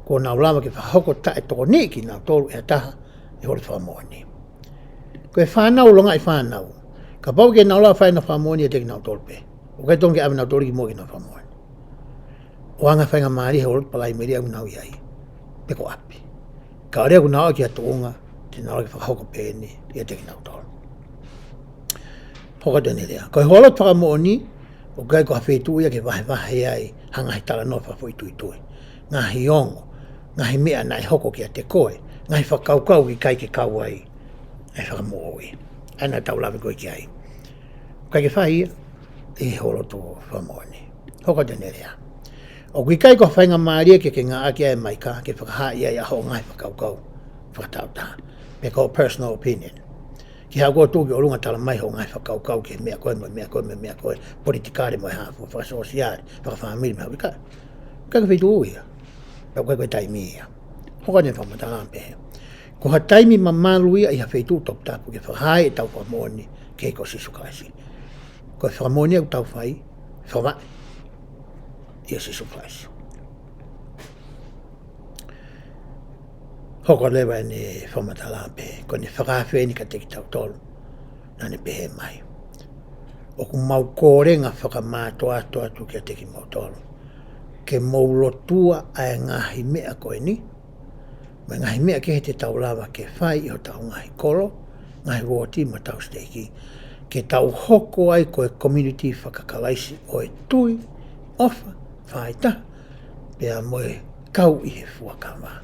kuo nau lava ke fakahoko taʻetokoniʻi kinautolu ʻe ha taha ʻi he houalotu fakamoʻoni. Ko e fānau, longaʻi fānau, kapau ʻoku nau lava ʻo fai ʻenau fakamoʻoni ʻiate kinautolu pē, ʻoku ʻikai totonu ke ʻave kinautolu ki muʻa ke nau fakamoʻoni. ʻO anga e faingamālie he houalotu Palaimeli ʻoku nau ʻi ai, pe ko ʻapi. Ka ʻo lea ʻoku nau ʻalu ki ha tuʻunga, te nau lava ke fakahoko pē eni ʻiate kinautolu. Hoko atu ʻene lea. Ko e houalotu fakamoʻoni, ʻoku ʻikai ko ha feituʻu ia ke vahevahe ai ha ngaahi talanoa fakafoʻituitui, ngaahi ongo, ngaahi meʻa naʻe hoko kiate koe, ngaahi fakakaukau ʻoku ʻikai ke kau ai ʻa e Fakamoʻui. ʻA ia naʻa tau lave ko ē ki ai. ʻOku ʻikai ke fai ia ʻi he houalotu fakamoʻoni. Hoko atu ʻene lea. ʻOku ʻikai ko ha faingamālie ke ke ngāueʻaki ʻa e maika ke fakahaaʻi ai ʻa hoʻo ngaahi fakakaukau fakatāutaha, pe ko hoʻo personal opinion. Ke haʻu koe ʻo tuʻu ki ʻolunga ʻo tala mai hoʻo ngaahi fakakaukau ki he meʻa ko ē, mo e meʻa ko ē, mo e meʻa ko ē, politikale mo e hā fua, fakasōsiale, fakafāmili mo e hā fua, ʻikai. ʻIkai ko e feituʻu ia. Pea ʻoku ʻikai ko e taimi ia. Hoko atu ʻene fakamatala ʻo pehē: Ko ha taimi mamalu ia ʻi ha feituʻu toputapu ke fakahā ai ʻetau fakamoʻoni ki he ʻEiki ko Sīsū Kalaisi. Ko e fakamoʻoni ʻoku tau fai, fakavaʻe ʻia Sīsū Kalaisi. Hoko leva ʻene fakamatala pē, ko ʻene fakaafe eni kiate kitautolu. Naʻa ne pehē mai, ʻoku mau kole fakamātoato atu kiate kimoutolu ke mou lotua ʻa e ngaahi meʻa ko eni, mo e ngaahi meʻa kehe te tau lava ke fai ʻi hotau ngaahi kolo, ngaahi uooti mo hotau siteiki, ke tau hoko ai ko e community faka-Kalaisi ʻo e tui, ʻofa, faʻahitaha, pea mo e kau ʻi he fuakava.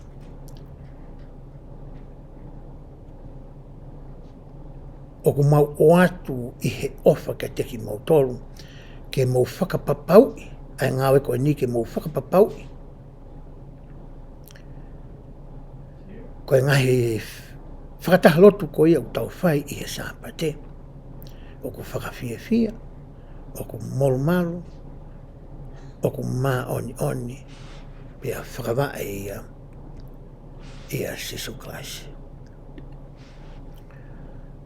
ʻOku mau ʻoatu ʻi he ʻofa kiate kimoutolu ke mou fakapapauʻi ʻa e ngāue ko eni, ke mou fakapapauʻi ko e ngaahi fakataha lotu ko ia ʻoku tau fai ʻi he Sāpate, ʻoku fakafiefia, ʻoku molumalu, ʻoku māʻoniʻoni, pea fakavaʻe ia ʻia Sīsū Kalaisi.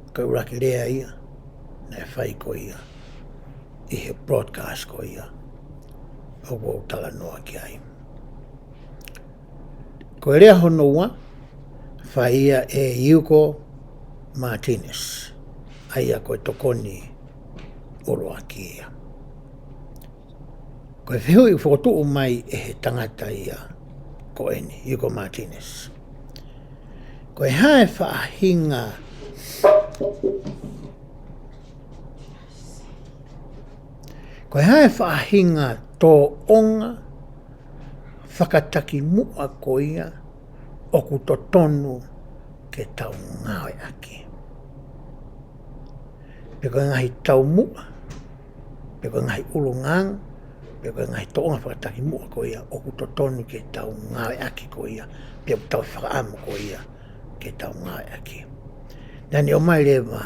Ko e ʻuluaki lea ia naʻe fai ko ia ʻi he broadcast ko ia ʻoku ou talanoa ki ai. Ko e lea hono ua, fai ia ʻe Hugo Martinez, ʻa ia ko e tokoni ʻuluaki ia. Ko e fehuʻi fokotuʻu mai ʻe he tangata ia ko eni, Hugo Martinez, ko e hā e faʻahinga, ko e hā e faʻahinga tōʻonga fakatakimuʻa ko ia ʻoku totonu ke tau ngāueʻaki? Pe ko e ngaahi taumuʻa, pe ko e ngaahi ʻulungaanga, pe ko e ngaahi tōʻonga fakatakimuʻa ko ia ʻoku totonu ke tau ngāueʻaki ko ia, pe ʻoku tau fakaʻamu ko ia ke tau ngāueʻaki. Naʻa ne ʻomai leva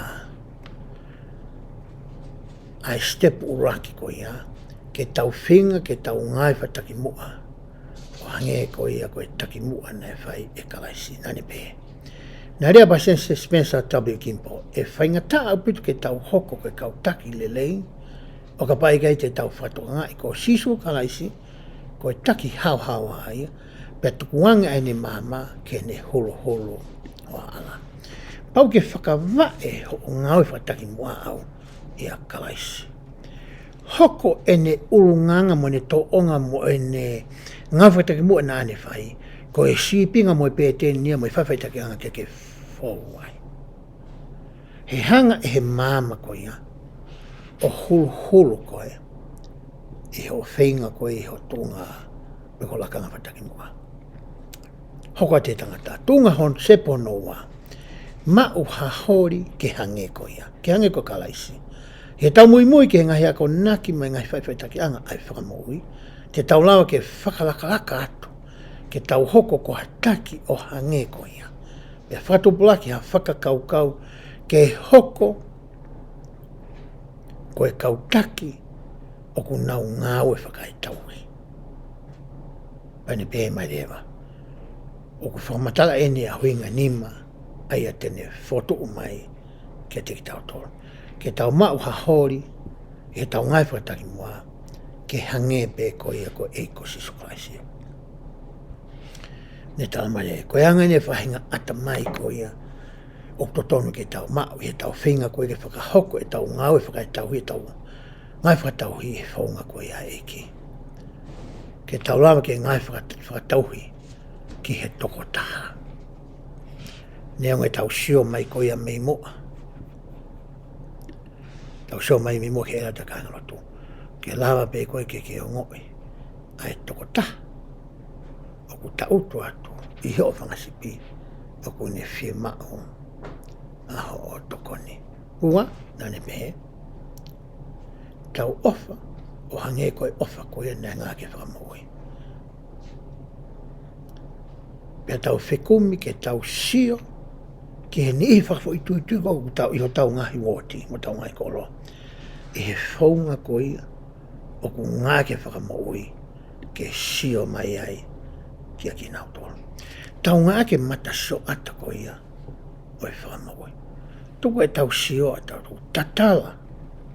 ʻa e step ʻuluaki ko ia, ke tau feinga ke tau ngāue fakatakimuʻa ʻo hangē ko ia ko e takimuʻa naʻe fai ʻe Kalaisi. Naʻa ne pehē, naʻe lea ʻa Palesiteni Spencer W. Kimball, ʻe faingataʻa ʻaupito ke tau hoko ko e kau taki lelei ʻo kapau ʻe ʻikai te tau fakatokangaʻi ko Sīsū Kalaisi ko e taki haohaoa ia, pea tukuange ʻa ʻene maama ke ne holoholo ʻo ala. Pau ke fakavaʻe hoʻo ngāue fakatakimuʻa ʻau ʻia Kalaisi. Hoko ʻene ʻulungaanga mo ʻene tōʻonga mo ʻene ngāue fakatakimuʻa naʻa ne fai ko e sīpinga mo e pēteni ia mo e faʻifaʻitakiʻanga ke ke fou ai. He hanga ʻe he maama ko ia ʻo holoholo koe ʻi hoʻo feinga ko ē ʻi ho tuʻunga pe ko ho lakanga fakatakimuʻa. Hoko atu e tangata, tuʻunga hono step hono ua, maʻu ha holi ke hangē ko ia, ke hangē ko Kalaisi. ʻI heʻetau muimui ki he ngaahi akonaki mo e ngaahi faʻifaʻitakiʻanga ʻa e Fakamoʻui, te tau lava ke fakalakalaka atu ke tau hoko ko ha taki ʻo hangē ko ia. Pea fakatupulaki ha fakakaukau ke hoko ko e kau taki ʻoku nau ngāue fakaetauhi. Pea ne pehē mai leva, ʻoku fakamatala eni ʻa e ʻuhinga nima ʻa ia te ne fokotuʻu mai kiate kitautolu, ke tau maʻu ha holi ʻi heʻetau ngāue fakatakimuʻa ke hangē pē ko ia ko e ʻEiki ko Sīsū Kalaisi. Ne talamai leva, ko e anga eni e faʻahinga ʻatamai ko ia ʻoku totonu ke tau maʻu ʻi heʻetau feinga ko ē ke fakahoko ʻetau ngāue fakaetauhi, ʻetau ngāue fakatauhi ʻi he founga ko ia ʻa e ʻEiki. Ke tau lava ke ngāue fakat-, fakatauhi ki he tokotaha. Neongo ʻetau sio mai ko ia mei muʻa, tau sio mai mei muʻa ki he ʻelata kāingalotu, ke lava pē koe ke ke ongoʻi ʻa e tokotaha ʻoku tangutu atu ʻi hoʻo fanga sipi ʻoku ne fiemaʻu ʻa hoʻo tokoni. Ua, naʻa ne pehē, tau ʻofa ʻo hangē ko e ʻofa ko ia naʻe ngāueʻaki ʻe he Fakamoʻui. Pea tau fekumi ke tau sio ki he niʻihi fakafoʻituitui ko ē ʻoku tau ʻi hotau ngaahi uooti mo hotau ngaahi kolo, ʻi he founga ko ia ʻoku ngāueʻaki ʻe he Fakamoʻui ke sio mai ai kia kinautolu. Tau ngāueʻaki e matasioʻata ko ia ʻo e Fakamoʻui. Tuku ʻetau sioʻata, tuku tatala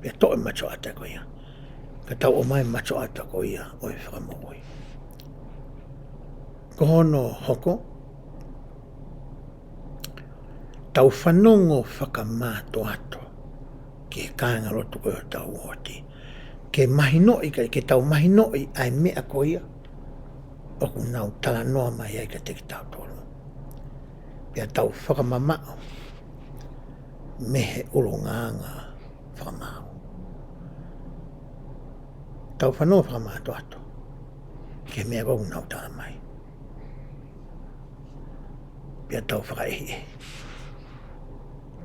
pea toʻo e matasioʻata ko ia Ka tau ʻomai matuʻotuʻa ko ia ʻo e fakamoʻui. Ko hono hoko, tau fanongo fakamātoato ki he kāingalotu ko ia ʻo hotau uooti. Ke mahinoʻi, ke, ke tau mahinoʻi ʻa e meʻa ko ia ʻoku nau talanoa mai ai kiate kitautolu. Pea tau fakamamaʻo mei he ʻulungaanga fakamaau. Tau fanongo fakamātoato ki he meʻa ko ia ʻoku nau tala mai. Pea tau fakaʻehiʻehi.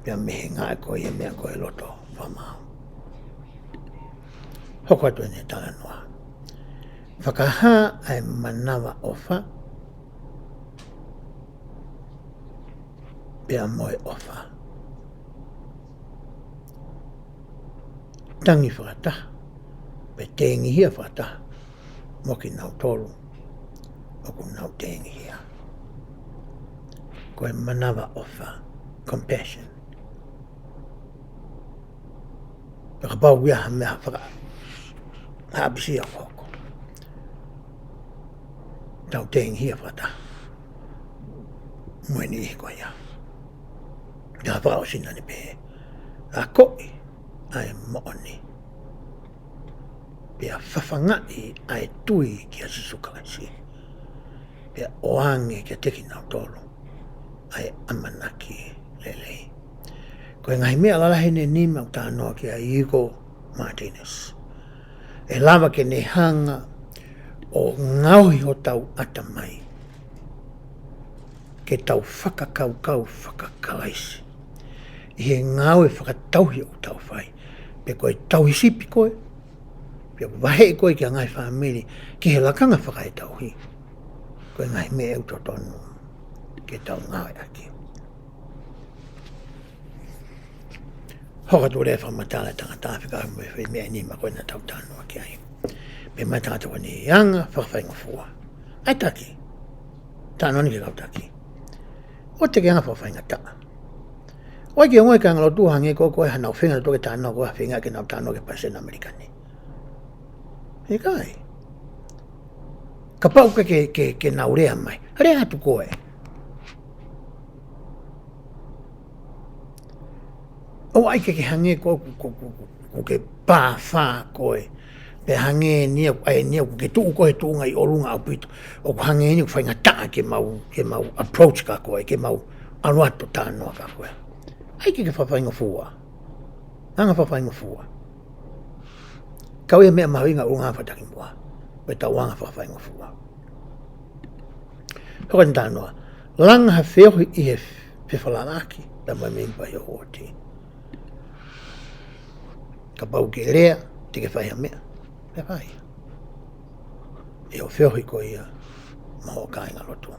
Pea mei he ngāue ko ia meʻa ko e loto fakamaau. Hoko atu ʻene talanoa. Fakahā ʻa e manavaʻofa pea mo e ʻofa. Tangi fakataha, pe tengihia fakataha mo kinautolu ʻoku nau tengihia. Ko e manavaʻofa, compassion. Pea kapau ʻoku ʻi ai ha meʻa faka-, ha ʻapisia ʻoku hoko, tau tengihia fakataha mo e niʻihi ko ia. Ka fakaʻosi naʻa ne pehē, akoʻi ʻa e moʻoni, pea fafangaʻi ʻa e tui kia Sīsū Kalaisi, pea ʻoange kiate kinautolu ʻa e ʻamanaki lelei. Ko e ngaahi meʻa lalahi eni ʻoku ou talanoa ki ai, Hugo Martinez. ʻE lava ke ne hanga ʻo ngaohi hotau ʻatamai ke tau fakakaukau faka-Kalaisi ʻi he ngāue fakatauhi ʻoku tau fai. Pe ko e tauhi sipi koe, pe ʻoku vaheʻi koe ki ha ngaahi fāmili ki he lakanga fakaetauhi, ko e ngaahi meʻa ʻoku totonu ke tau ngāueʻaki. Hoko atu leva e fakamatala ʻa e tangata fekauʻaki mo e foʻi meʻa ʻe nima ko ē naʻa tau talanoa ki ai. Pehē mai e tangata ko eni, anga fakafaingofua. ʻAi taki. Talanoa ni ki he kau taki. ʻOua te ke anga fakafaingataʻa. ʻOua ʻe ke ongoʻi e kāingalotu hangē ko ē ko e hā nau feinga ʻo toki talanoa, ko e feinga ke nau talanoa ki he palesiteni ʻAmelika ni. ʻIkai. Kapau ke, ke, ke, ke nau lea mai, lea atu koe. ʻOua ʻe ke, ke hangē ko, ko, ko, ko, ko ke pāfā koe. Pe hangē eni ia, ʻai eni ia, ko ke tuʻu koe he tuʻunga ʻi ʻolunga ʻaupito. ʻOku hangē eni ia ʻoku faingataʻa ke mau, ke mau approach kia koe, ke mau ʻalu atu ʻo talanoa kia koe. ʻAi ke, ke fakafaingofua. Anga fakafaingofua. Kau ia meʻa mahuʻinga ʻulungaanga fakatakimuʻa. Pea tau anga fakafaingofua. Hoko atu e talanoa. Langa ha feohi ʻi he fefalalaʻaki pea mo e mēmipa ʻi ho uooti. Kapau ʻoku ke lea, te ke fai ha meʻa, pea fai. ʻI hoʻo feohi ko ia mo hoʻo kāingalotu.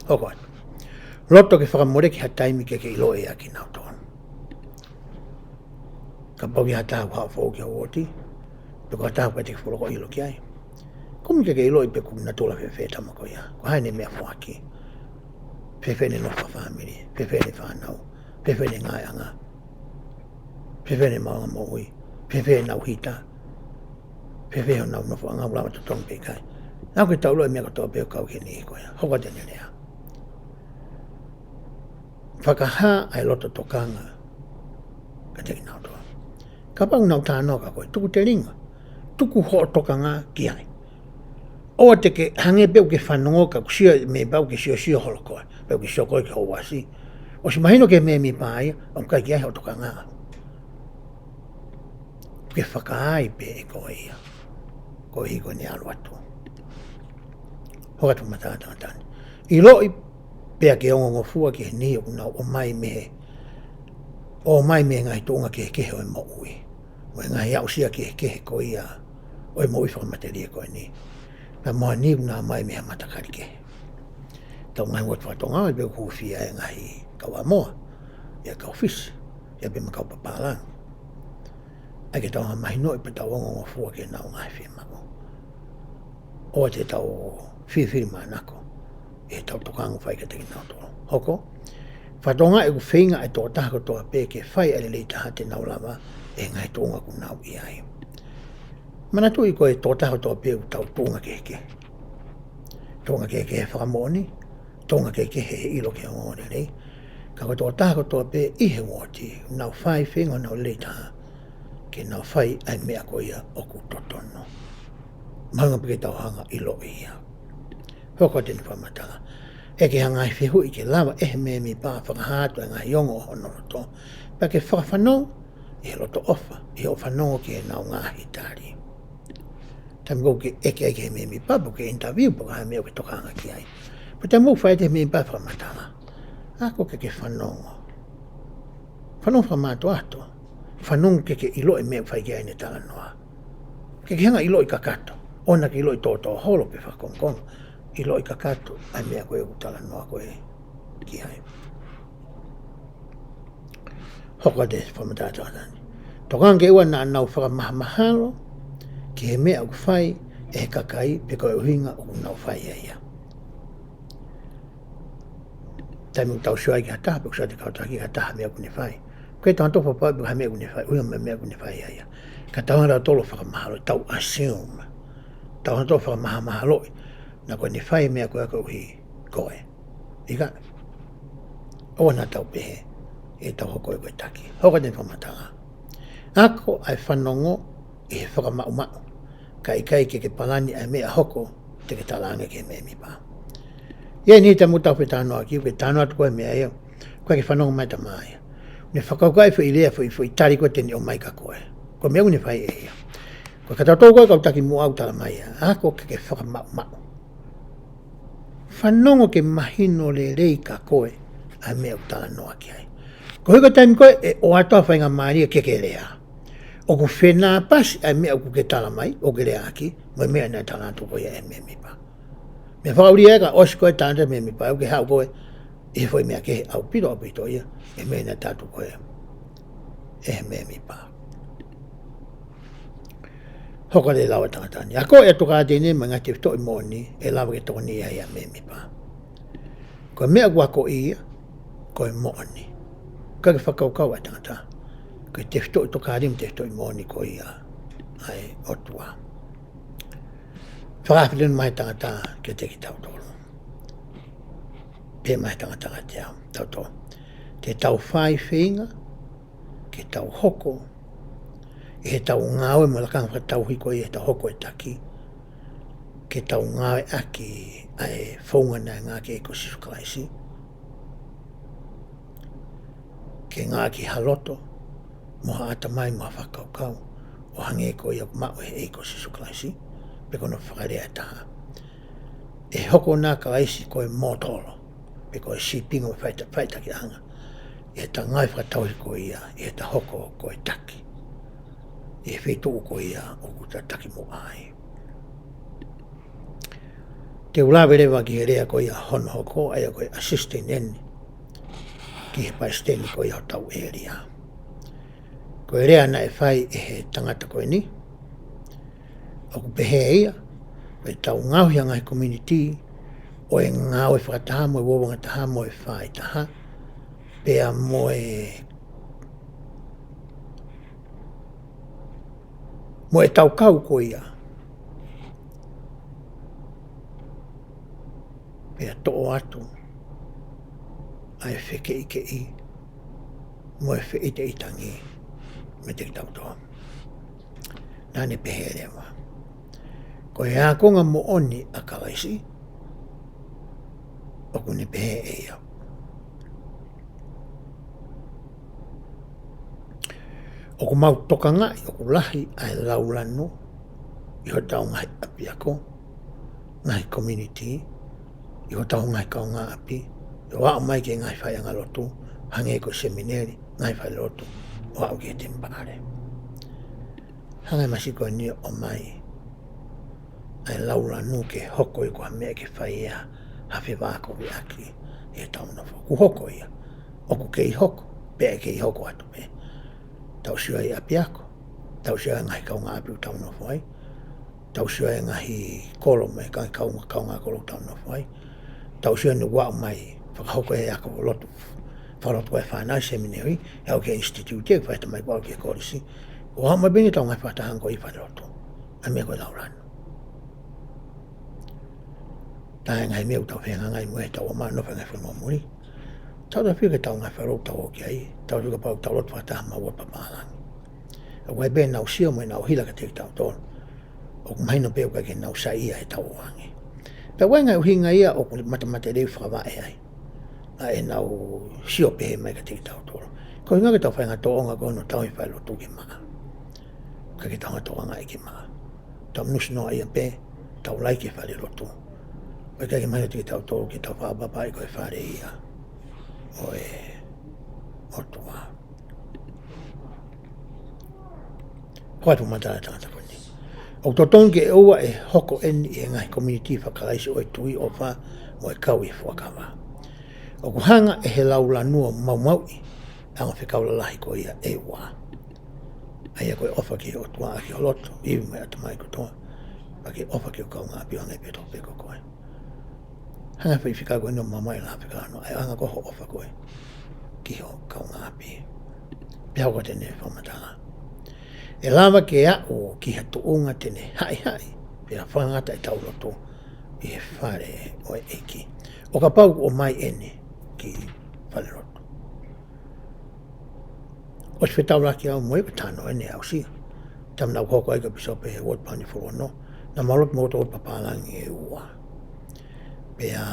Hoko atu. Loto ke fakamoleki ha taimi ke ke ʻiloʻi ʻa kinautolu. Kapau ʻoku ʻi ai ha taha ʻoku haʻu foʻou ki ho uooti, pe ko ha taha ʻoku ʻikai te ke fuoloa ʻilo ki ai, kumi ke ke ʻiloʻi pe ʻoku natula fēfē e tama ko ia. Ko e hā ʻene meʻafoaki. Fēfē ʻene nofo fakafāmili. Fēfē ʻene fānau. Fēfē ʻene ngāueʻanga. Fēfē ʻene maʻuʻanga moʻui. Fēfē ʻenau hita. Fēfē honau nofoʻanga, ʻoku lava ʻo totongi pe ʻikai. Naʻa ke tau ʻiloʻi e meʻa kotoa pē ʻoku kau ki he niʻihi ko ia. Hoko atu ʻene lea. Fakahā ʻa e loto tokanga kiate kinautolu. Kapau ʻoku nau talanoa kia koe, tuku telinga, tuku hoʻo tokanga ki ai. ʻOua te ke hangē pē ʻoku ke fanongo ka ʻoku sio e mēmipa, ʻoku ke siosio holo koe, pe ʻoku ke sio koe ki ho uasi. ʻOsi mahino ki he mēmipa ia ʻoku ʻikai ke ʻi ai hoʻo tokanga. ʻOku ke fakaai pē ʻe koe ia koeʻuhi ko ʻene ʻalu atu. Hoko atu e fakamatala ʻa e tangata ni. ʻIloʻi pea ke ongongofua ki he niʻihi ʻoku nau ō mai mei he, ō mai mei he ngaahi tuʻunga kehekehe ʻo e moʻui, mo e ngaahi aʻusia kehekehe ko ia ʻo e moʻui fakamatelie ko eni. Pea mo ha niʻihi ʻoku nau ō mai mei ha matakali kehe. Tau ngaahi uooti faka-Tonga, ʻoku hūfia ai e ngaahi kau ʻAmoa, ʻa e kau Fisi, ʻa e pē mo e kau papālangi. ʻAi ke tau mahinoʻi pea tau ongongofua ki heʻenau ngaahi fiemaʻu. ʻOua te tau filifilimānako ʻi heʻetau tokanga ʻoku fai kiate kinautolu. Hoko, faka-Tonga, ʻoku feinga ʻa e tokotaha kotoa pē ke fai ʻa e lelei taha te nau lava ʻi he ngaahi tuʻunga ʻoku nau ʻi ai. Manatuʻi ko e tokotaha kotoa pē ʻoku tau tuʻunga kehekehe. Tuʻunga kehekehe he fakamoʻoni, tuʻunga kehekehe he ʻilo ki he ongoongolelei. Ka ko e tokotaha kotoa pē ʻi he uooti, nau fai feinga honau lelei taha ke nau fai ʻa e meʻa ko ia ʻoku totonu. Mahuʻinga pē ke tau hanga ʻo ʻiloʻi ia. Hoko atu eni fakamatala. ʻEke ha ngaahi fehuʻi ke lava ʻe he mēmipa ʻo fakahā atu ʻa e ngaahi ongo ʻo hono loto, pea ke fakafanongo ʻi he loto ʻofa, ʻi hoʻo fanongo ki heʻenau ngaahi tali. Taimi ʻoku ke ʻeke ai ki he mēmipa, pe ʻoku ke interview, pe ko e hā e meʻa ʻoku ke tokanga ki ai, pe taimi ʻoku fai atu ʻe he mēmipa e fakamatala, ako ke ke fanongo. Fanongo fakamātoato. Fanongo ke ke ʻiloʻi e meʻa ʻoku fai ki ai ʻene talanoa. Ke ke hanga ʻo ʻiloʻi kakato. ʻOua naʻa ke ʻiloʻi tōtōholo pe fakakongokonga. ʻIloʻi kakato ʻa e meʻa ko ē ʻoku talanoa ko ē ki ai. Hoko atu e fakamatala tangata ni. Tokanga ke ʻoua naʻa nau fakamahamahalo ki he meʻa ʻoku fai ʻe he kakai pe ko e ʻuhinga ʻoku nau fai ai ia. Taimi ʻoku tau sio ai ki ha taha, pe ʻoku sio atu e kau taki ki ha taha meʻa ʻoku ne fai, ʻoku ʻikai ke tau hanga ʻo fakapapauʻi pe ko e hā e meʻa ʻoku ne fai, ʻuhinga mei he meʻa ʻoku ne fai ai ia. Ka tau hanga ʻo tau fakamahalo, tau assume. Tau hanga ʻo tau fakamahamahaloʻi naʻa ko ʻene fai e meʻa ko ia koeʻuhi ko e ʻikai. ʻOua naʻa tau pehē, ʻi heʻetau hoko ko e taki. Hoko atu e fakamatala. Ako ʻa e fanongo ʻi he fakamaʻumaʻu, kae ʻikai ke ke palani ʻa e meʻa hoko te ke talaange ki he mēmipa. ʻI ai e niʻihi taimi ʻoku tau fetalanoaʻaki, ʻoku ke talanoa atu koe e meʻa ia, ʻoku ʻikai ke fanongo mai e tama ia. Ne fakakaukau e foʻi lea, foʻi, foʻi tali ko ē te ne ʻomai kia koe. Ko e meʻa ʻoku ne fai ʻe ia. Ko e katautolu ko ē e kau taki muʻa ʻoku talamai ia, ako ke ke fakamaʻumaʻu. Fanongo ke mahino lelei kia koe ʻa e meʻa ʻoku talanoa ki ai. Koeʻuhi ko e taimi ko ē ʻe ʻoatu ai e faingamālie ke ke lea, ʻoku fenāpasi ʻa e meʻa ʻoku ke talamai, ʻoku ke leaʻaki, mo e meʻa naʻe tala atu ko ia ʻe he mēmipa. Meʻa fakaʻulia ia, ka ʻosi ko ē e tala atu ʻe he mēmipa, ʻoku ke haʻu koe ʻi he foʻi meʻa kehe ʻaupito, ʻaupito ia, ʻi he meʻa naʻe tala atu ko ē ʻe he mēmipa. Hoko atu e lau ʻa e tangata ni. Ako ʻa e tokāteline mo e ngaahi tefitoʻi moʻoni ʻe lava ke tokoniʻi ai ʻa e mēmipa. Ko e meʻa ʻoku akoʻi ia, ko e moʻoni. ʻIkai ke fakakaukau ʻa e tangata. Ko e tefitoʻi tokāteline mo e tefitoʻi moʻoni ko ia ʻa e ʻOtua. Fakaafeʻi mai e tangata kiate kitautolu. Pehē mai e tangata kiate au, tautolu, te tau fai feinga ke tau hoko ʻi heʻetau ngāue mo e lakanga fakatauhi ko ia ʻi heʻetau hoko ko e taki, ke tau ngāueʻaki ʻa e founga naʻe ngāueʻaki ʻe he ʻEiki ko Sīsū Kalaisi, ke ngāueʻaki ha loto mo ha ʻatamai mo ha fakakaukau ʻo hangē ko ia ʻoku maʻu ʻe he ʻEiki ko Sīsū Kalaisi, pe ko hono fakalea ʻe taha, ʻe hoko ʻa Kalaisi ko e mōtolo, pe ko e sīpinga mo e faʻita-, faʻitakiʻanga ʻi heʻeta ngāue fakatauhi ko ia ʻi heʻeta hoko ko e taki ʻi he feituʻu ko ia ʻoku ta taki muʻa ai. Te u lave leva ki he lea ko ia hono hoko, ʻa ia ko e assistant eni ki he palesiteni ko ia hotau ʻēlia. Ko e lea naʻe fai ʻe he tangata ko eni, ʻoku pehē ʻe ia, ko ʻetau ngaohi ʻa e ngaahi community ʻo e ngāue fakataha mo e uouangataha mo e faaitaha, pea mo e, mo ʻetau kau ko ia, pea toʻo atu ʻa e fekeʻikeʻi mo e feʻiteʻitangi meiate kitautolu. Naʻa ne pehē leva, ko e ākonga moʻoni ʻa Kalaisi, ʻoku ne pehē ʻe ia, ʻoku mau tokangaʻi ʻoku lahi ʻa e laulanu ʻi hotau ngaahi ʻapiako, ngaahi community, ʻi hotau ngaahi kaungāʻapi, ʻo aʻu mai ki he ngaahi faiʻanga lotu, hangē ko e semineli, ngaahi falelotu, ʻo aʻu ki he temipale. Hanga ʻe he masiʻi ko eni ʻo ʻomai ʻa e laulanu ke hoko ia ko ha meʻa ke fai ia ha fevākoviʻaki ʻi heʻetau nofo. Kuo hoko ia. ʻOku kei hoko, pea ʻe kei hoko atu pē. Tau sio ai ʻapiako, tau sio ai ngaahi kaungāʻapi ʻoku tau nofo ai, tau sio ai ngaahi kolo mo e ngaahi kaungā, kaungā kolo ʻoku tau nofo ai, tau sio ai ʻoku aʻu mai, fakahoko e ako lotu, fakalotu ʻa e fānau semineli, ʻe aʻu ki he institute, ʻe fai tamai ko ē ki he kolisi, ʻo aʻu mai pē eni ʻetau ngaahi fakatahaʻanga ko ia ʻi he falelotu. ʻA e meʻa ko e laulanu. Taha e ngaahi meʻa ʻoku tau fehangahangai mo ia heʻetau ō mai ʻo nofo he ngaahi fonua muli. Tau tau fika tau ngaahi failoko tau ō ki ai, tau fika pau tau lotu fakataha mo e uooti papālangi. ʻOku ʻi ai pē ʻenau sio mo ʻenau hila kiate kitautolu. ʻOku mahino pē ʻoku ʻikai ke nau saiʻia heʻetau ō ange. Pea ʻoku ʻi ai e ngaahi ʻuhinga ia ʻoku matamata lelei fakavaʻe ai ʻa ʻenau sio pehē mai kiate kitautolu. Ko e ʻuhinga ke tau feinga tōʻonga ko hono tauhi failotu ki maʻa. ʻIkai ke tau ngata ʻo angaʻi ki maʻa. Tau nusi noa ia pē, tau laiki e falelotu. ʻOku ʻikai ke mahino kiate kitautolu ke tau fakaʻapaʻapaʻi ko e fale ia ʻo e ʻOtua. Ko e fakamatala ʻa e tangata ko eni. ʻOku totonu ke ʻoua ʻe hoko eni ʻi he ngaahi community faka-Kalaisi ʻo e tui, ʻofa mo e kau ʻi he fuakava. ʻOku hanga ʻe he laulanu ʻo maumauʻi ʻa e ongo fekau lalahi ko ia ʻe ua. ʻA ia ko e ʻofa ki he ʻOtua ʻaki ho loto, ivi mo e ʻatamai kotoa. Pea ke ʻofa ki ho kaungāʻapi ʻo hangē pē tofu pē ko koe. Hanga ʻe he faifekau ko eni ʻo maumauʻi e lave fekau hono, ʻa e anga ko ē hoʻo ʻofa ko ē ki ho kaungāʻapi. Pea hoko atu ʻene fakamatala. ʻE lava ke aʻu ki ha tuʻunga te ne haʻihaʻi, pea fakangata ʻetau lotu ʻi he fale ʻo e ʻEiki. ʻO kapau ʻoku ʻomai eni ki falelotu. ʻOsi fetaulaki au mo ia ko e talanoa eni ʻa e aʻusia. Taimi naʻa ku hoko ai ko e pīsope he uooti Palani Fulono. Naʻa mau lotu mo e uooti papālangi ʻe ua. Pea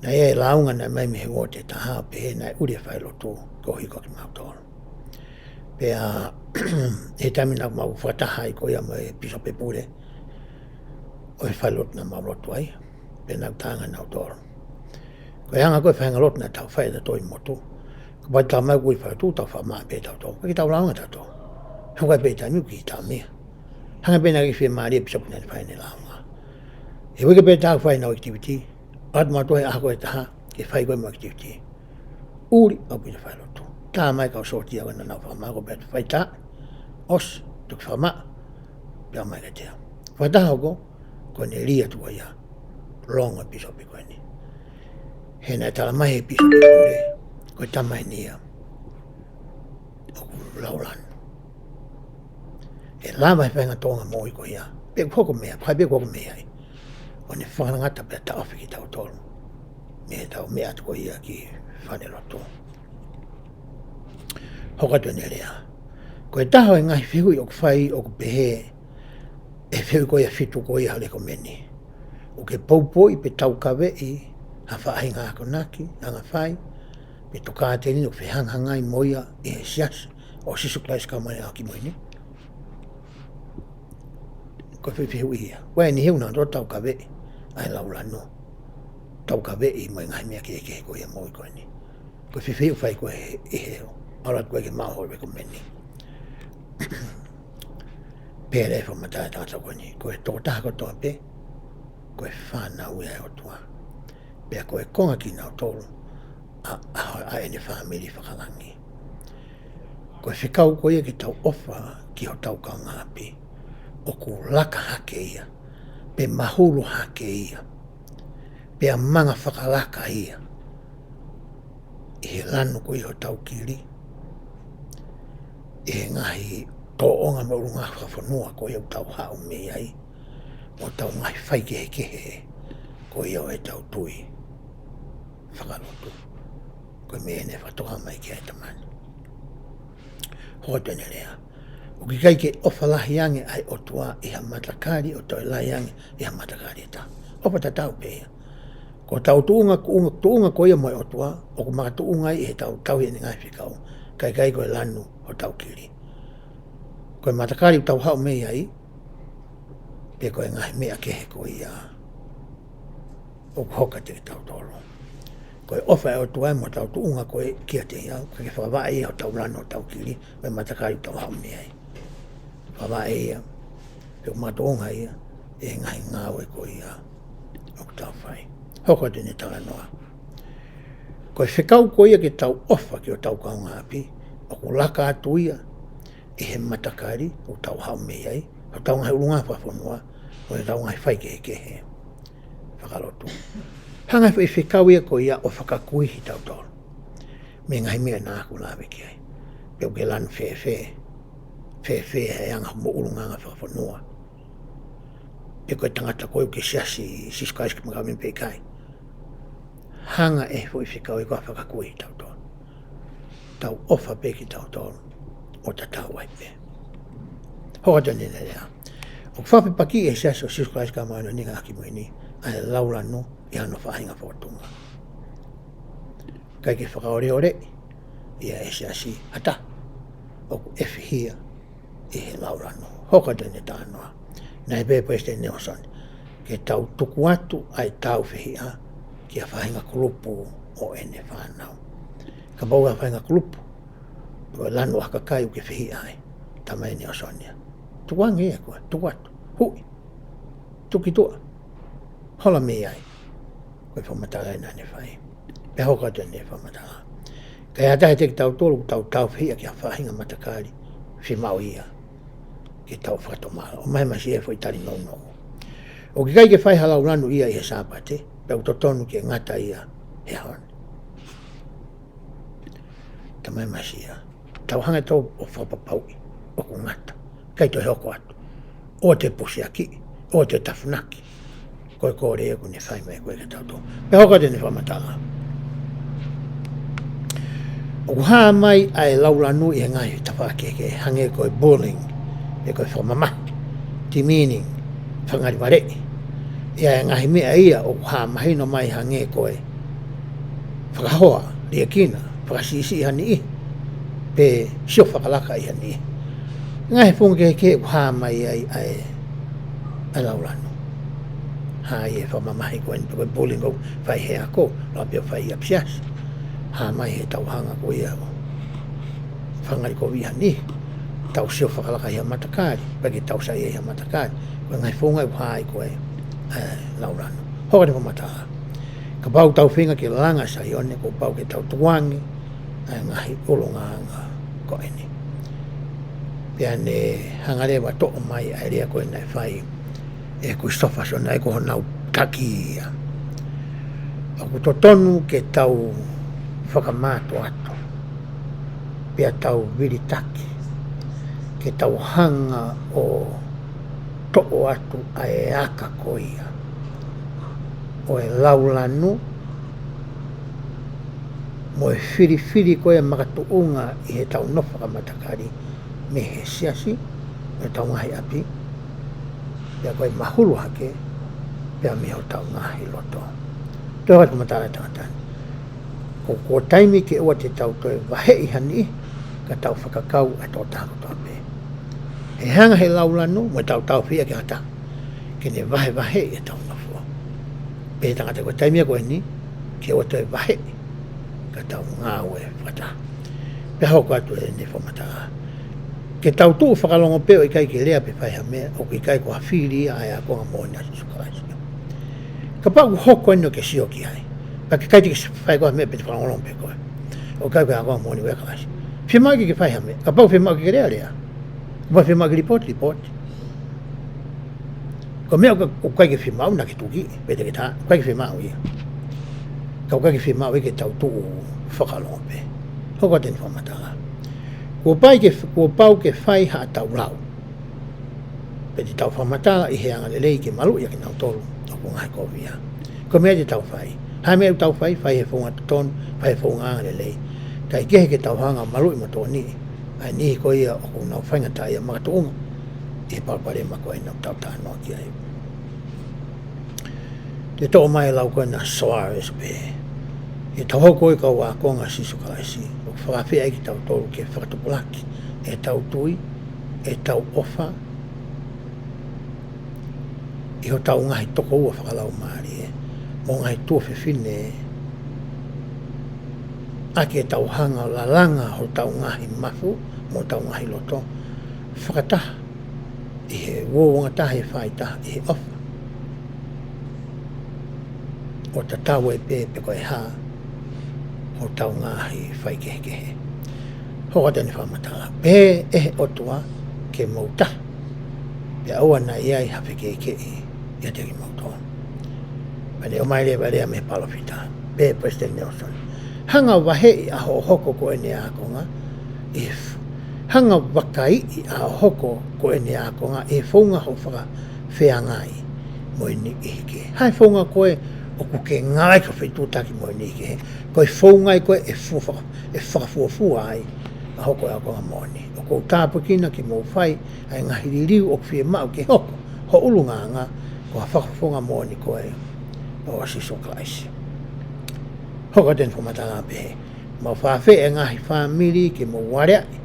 naʻe ʻi ai e lāunga naʻe ʻomai mei he uooti ʻe taha pehē naʻe ʻuli e failotu koeʻuhi ko kimautolu. Pea he taimi naʻa mau fakataha ai ko ia mo e pīsope pule ʻo e falelotu naʻa mau lotu ai. Pea naʻa ku talaange kia nautolu. Ko e anga ko ē e feinga lotu naʻa tau fai ʻe tautolu ʻi motu. Kapau te tau ō mai ʻoku ʻuli e falelotu, tau fakamaʻa pē tautolu. ʻIkai ke tau lāunga tautolu. He ʻoku ʻi ai pē taimi ʻoku ʻikai ke tau meʻa. Hanga pē naʻe ʻikai fiemālie e pīsope naʻa ne fai ʻene lāunga. He uike pē taha ʻoku fai ʻenau activity. ʻAlu atu mautolu he ʻaho ko ē ʻe taha ke fai ko ē ʻemau activity. ʻUli ʻaupito e falelotu. Tā mai e kau sōtia ko ē naʻa nau fakamaʻa ko ē pea fai tā. ʻOsi, toki fakamaʻa. Pea ō mai kiate au. Fakataha hoko, ko ʻene lī atu ko ia. Longo e pīsope ko eni. He naʻe tala mai ʻe he pīsope pule, ko e tama eni ia ʻoku laulanu. ʻE lava ʻe he feinga tōʻonga moʻui ko ia. Pe ʻoku hoko e meʻa, pe ʻoku hoko e meʻa ia. ʻO ne fakangata pea taʻofi kitautolu mei heʻetau meʻa atu ko ia ki falelotu. Hoko atu ʻene lea. Ko e taha ʻo e ngaahi fehuʻi ʻoku fai ʻoku pehē, ʻe fehuʻi ko ia ʻe fitu ko ia ʻa e lekomeni. ʻOku ke poupouʻi pe taukaveʻi ha faʻahinga akonaki, angafai, pe tokāteline ʻoku fehangahangai mo ia ʻi he Siasi ʻo Sīsū Kalaisi ʻo e Kau Māʻoniʻoni ʻi he Ngaahi ʻAho Kimui Ni? Ko e fehuʻi ia. Ko eni he ʻoku nau taukaveʻi ʻa e laulanu. Taukaveʻi mo e ngaahi meʻa kehekehe ko ia moʻui ko eni. Ko e fehuʻi ʻoku fai ko ē ʻe he, ʻe he ʻalu atu ko ē ke maʻu hoʻo lekomeni. Pea lea e fakamatala ʻa e tangata ko eni. Ko e tokotaha kotoa pē, ko e fānau ia ʻa e ʻOtua. Pea ko e konga kinautolu ʻa, ʻa, ʻa ʻene fāmili fakalangi. Ko e fekau ko ia ke tau ʻofa ki hotau kaungāʻapi, ʻoku laka hake ia, pe mahulu hake ia, pea manga fakalaka ia ʻi he lanu ko ia hotau kili, ʻi he ngaahi tōʻonga mo e ʻulungaanga fakafonua ko ia ʻoku tau haʻu mei ai, mo hotau ngaahi faikehekehe ko ia ʻo ʻetau tui fakalotu. Ko e meʻa eni naʻe fakatoka mai ki ai e tama ni. Hoko atu ʻene lea. ʻOku ʻikai ke ʻofa lahi ange ʻa e ʻOtua ʻi ha matakali ʻo toe lahi ange ʻi ha matakali ʻe taha. ʻOfa tatau pē ia. Ko hotau tuʻunga, tuʻunga, tuʻunga ko ia mo e ʻOtua, ʻoku makatuʻunga ai ʻi heʻetau tauhi ʻene ngaahi fekau. ʻIkai, ʻikai ko e lanu hotau kili. Ko e matakali ʻoku tau haʻu mei ai, pe ko e ngaahi meʻa kehe ko ia ʻoku hoko kiate kitautolu. Ko e ʻofa ʻa e ʻOtua mo hotau tuʻunga ko ē kiate ia, ʻikai ke fakavaʻe ia hotau lanu hotau kili, mo e matakali ʻoku tau haʻu mei ai. Fakavaʻe ia, pe ʻoku makatuʻunga ia ʻi he ngaahi ngāue ko ia ʻoku tau fai. Hoko atu ʻene talanoa. Ko e fekau ko ia ke tau ʻofa ki hotau kaungāʻapi, ʻoku laka atu ia ʻi he matakali ʻoku tau haʻu mei ai, hotau ngaahi ʻulungaanga fakafonua, mo hotau ngaahi faikehekehe fakalotu. Hanga ʻe he fekau ia ko ia ʻo fakakuihi kitautolu mei he ngaahi meʻa naʻa ku lave ki ai. Pe ʻoku ke lanu fēfē, fēfē he anga hoʻomo ʻulungaanga fakafonua, pe ko e tangata ko ē ʻoku ke siasi Sīsū Kalaisi ʻo e Kau Māʻoniʻoni pe ʻikai. Hanga ʻe he foʻi fekau ko ia ʻo fakakū kitautolu. Tau ʻofa pē kitautolu, ʻo tatau ai pē. Hoko atu eni e lea. ʻOku fakafepakiʻi ʻe he Siasi ʻo Sīsū Kalaisi ʻo e Kau Māʻoniʻoni ʻi he Ngaahi ʻAho Kimui Ni ʻa e laulanu ʻi hano faʻahinga fokotuʻunga. ʻIkai ke fakaoleoleʻi ia ʻe he siasi ha taha ʻoku ʻefihia ʻi he laulanu. Hoko atu eni e talanoa. Naʻe pehē ʻe Palesiteni Nalesoni, ke tau tuku atu ʻa e tāufehiʻa ki ha faʻahinga kulupu ʻo ʻene fānau. Kapau ʻoku ʻi ai ha faʻahinga kulupu, ko e lanu ʻa ha kakai ʻoku ke fehiʻa ai, talamai ʻe Nalesoni ia, tukuange ia koe, tuku atu, huʻi, tuku ki tuʻa, hola mei ai. Ko e fakamatala ia naʻa ne fai. Pea hoko atu eni e fakamatala. Ka ʻi ai ha taha ʻiate kitautolu ʻoku tau tāufehiʻa ki ha faʻahinga matakali, fiemaʻu ia ke tau fakatomala. ʻOmai mai siʻi foʻi tali nounou. ʻOku ʻikai ke fai ha laulanu ia ʻi he Sāpate, pea ʻoku totonu ke ngata ia he ʻaho ni. Talamai mai siʻi ia, tau hanga ʻe tautolu ʻo fakapapauʻi ʻoku ngata, ʻikai toe hoko atu, ʻoua toe pusiakiʻi, ʻoua toe tafunaki. Ko e kole ia ʻoku ne fai mai ko ē kiate kitautolu. Pea hoko atu eni e fakamatala. ʻOku hā mai ʻa e laulanu ʻi he ngaahi tafaʻaki kehekehe, hangē ko e bullying, pe ko e fakamamahi, demeaning, fakangalivaleʻi. ʻI ai e ngaahi meʻa ia ʻoku hā mahino mai hangē ko e fakahoa, liʻekina, fakasiʻisiʻi ha niʻihi, pe sio fakalaka ʻi ha niʻihi. Ngaahi founga kehekehe ʻoku hā mai ai ʻa e, ʻa e laulanu. Hā ʻi he fakamamahi ko eni, pe ko e bullying ʻoku fai he ako, ʻo pehē ʻoku fai ʻi ʻapisiasi. Hā mai he tau hanga ko ia ʻo fakangalikoviʻi ha niʻihi, tau sio fakalaka ʻi ha matakali, pe ke tau saiʻia ʻi ha matakali. Ko e ngaahi founga ʻoku hā ai ko e, ʻa e laulanu. Hoko atu e fakamatala. Kapau ʻoku tau feinga ke langa Saione, kuo pau ke tau tukuange ʻa e ngaahi ʻulungaanga ko eni. Pea ne hanga leva ʻo toʻo mai ʻa e lea ko ē naʻe fai ʻe Kulisitofasoni, ʻa ia ko honau taki ia. ʻOku totonu ke tau fakamātoato, pea tau vilitaki, ke tau hanga ʻo toʻo atu ʻa e aka ko ia ʻo e laulanu, mo e filifili ko ia makatuʻunga ʻi heʻetau nofo fakamatakali mei he siasi, mei heʻetau ngaahi ʻapi, pea ko e mahulu hake, pea mei hotau ngaahi loto. Toe hoko atu e fakamatala ʻa e tangata ni. Ko, ko e taimi ke ʻoua te tau toe vaheʻi ha niʻihi, ka tau fakakau ʻa e tokotaha kotoa pē. ʻE hanga ʻe he laulanu, mo ʻetau tāufehiʻa ki ha taha, ke ne vahevaheʻi ʻetau nofo. Pehē ʻe he tangata ko e taimi ia ko eni, ke ʻoua toe vaheʻi, ka tau ngāue fakataha. Pea hoko atu eni e fakamatala. Ke tau tuʻu fakalongo pē ʻo ʻikai ke lea pe fai ha meʻa, ʻoku ʻikai ko ha fili ia ʻa e ākonga moʻoni ʻa Sīsū Kalaisi. Kapau ʻoku hoko eni ʻo ke sio ki ai, pea ke ʻikai te ke fai koe ha meʻa pe te fakalongolongo pē koe, ʻoku ʻikai ko e ākonga moʻoni ʻo Kalaisi. Fiemaʻu ke ke fai ha meʻa, kapau fiemaʻu ke ke lea, lea. Kapau fiemaʻu ke lipooti, lipooti. Ko e meʻa ʻoku, ʻoku ʻikai ke fiemaʻu naʻa ke tuki, pe te ke tā, ʻoku ʻikai ke fiemaʻu ia. Ka ʻoku ʻikai ke fiemaʻu ia ke tau tuʻu fakalongo pē. Hoko atu eni e fakamatala. Kuo pau ke, kuo pau ke fai haʻatau lau, pe te tau fakamatala ʻi he angalelei ke maluʻi ʻa kinautolu ʻoku ngaohikovia. Ko e meʻa te tau fai. Ha meʻa ʻoku tau fai, fai he founga totonu, fai he founga angalelei. Kae kehe ke tau hanga ʻo maluʻi mo tokoniʻi ʻa e niʻihi ko ia ʻoku nau faingataʻaʻia makatuʻunga ʻi he palopalema ko eni ʻoku tau talanoa ki ai. Te u toʻo mai e lau ko ena ʻa Soares pē. ʻI heʻetau hoko ko e kau ākonga ʻa Sīsū Kalaisi, ʻoku fakaafeʻi ai kitautolu ke fakatupulaki ʻetau tui, ʻetau ʻofa, ʻi hotau ngaahi tokoua fakalaumālie, mo e ngaahi tuofefine, ʻaki ʻetau hanga ʻo lalanga hotau ngaahi mafu, mo hotau ngaahi loto, fakataha, ʻi he uouangataha, ʻi he faʻahitaha, ʻi he ʻofa. ʻO tatau ai pē pe ko e hā hotau ngaahi faikehekehe. Hoko atu eni e fakamatala. Pehē ʻe he ʻOtua ke mou taha, pea ʻoua naʻa ʻi ai ha fekeʻikeʻi ʻiate kimoutolu. Pea ne ʻomai leva e lea mei he palōfita, pehē ʻe Palesiteni Nalesoni, hanga ʻo vaheʻi ʻa hoʻo hoko ko ʻene ākonga, ʻi he f-, hanga ʻo vakaiʻi ʻa hoʻo hoko ko ʻene ākonga ʻi he founga hoʻo faka- feangai. mo e niʻihi kehe. Hā e founga ko ē ʻoku ke ngāueʻaki ho fetuʻutaki mo e niʻihi kehe? Ko e founga ia ko ē ʻe fua faka-, ʻe fakafuofua ai ʻa hoʻo ākonga moʻoni. ʻOku ou tāpuekina ke mou fai ʻa e ngaahi liliu ʻoku fiemaʻu ke hoko ho ʻulungaanga ko ha fakafofonga moʻoni ko ē ʻo Sīsū Kalaisi. Hoko atu eni e fakamatala pehē: Mau fakaafeʻi e ngaahi fāmili ke mou aleaʻi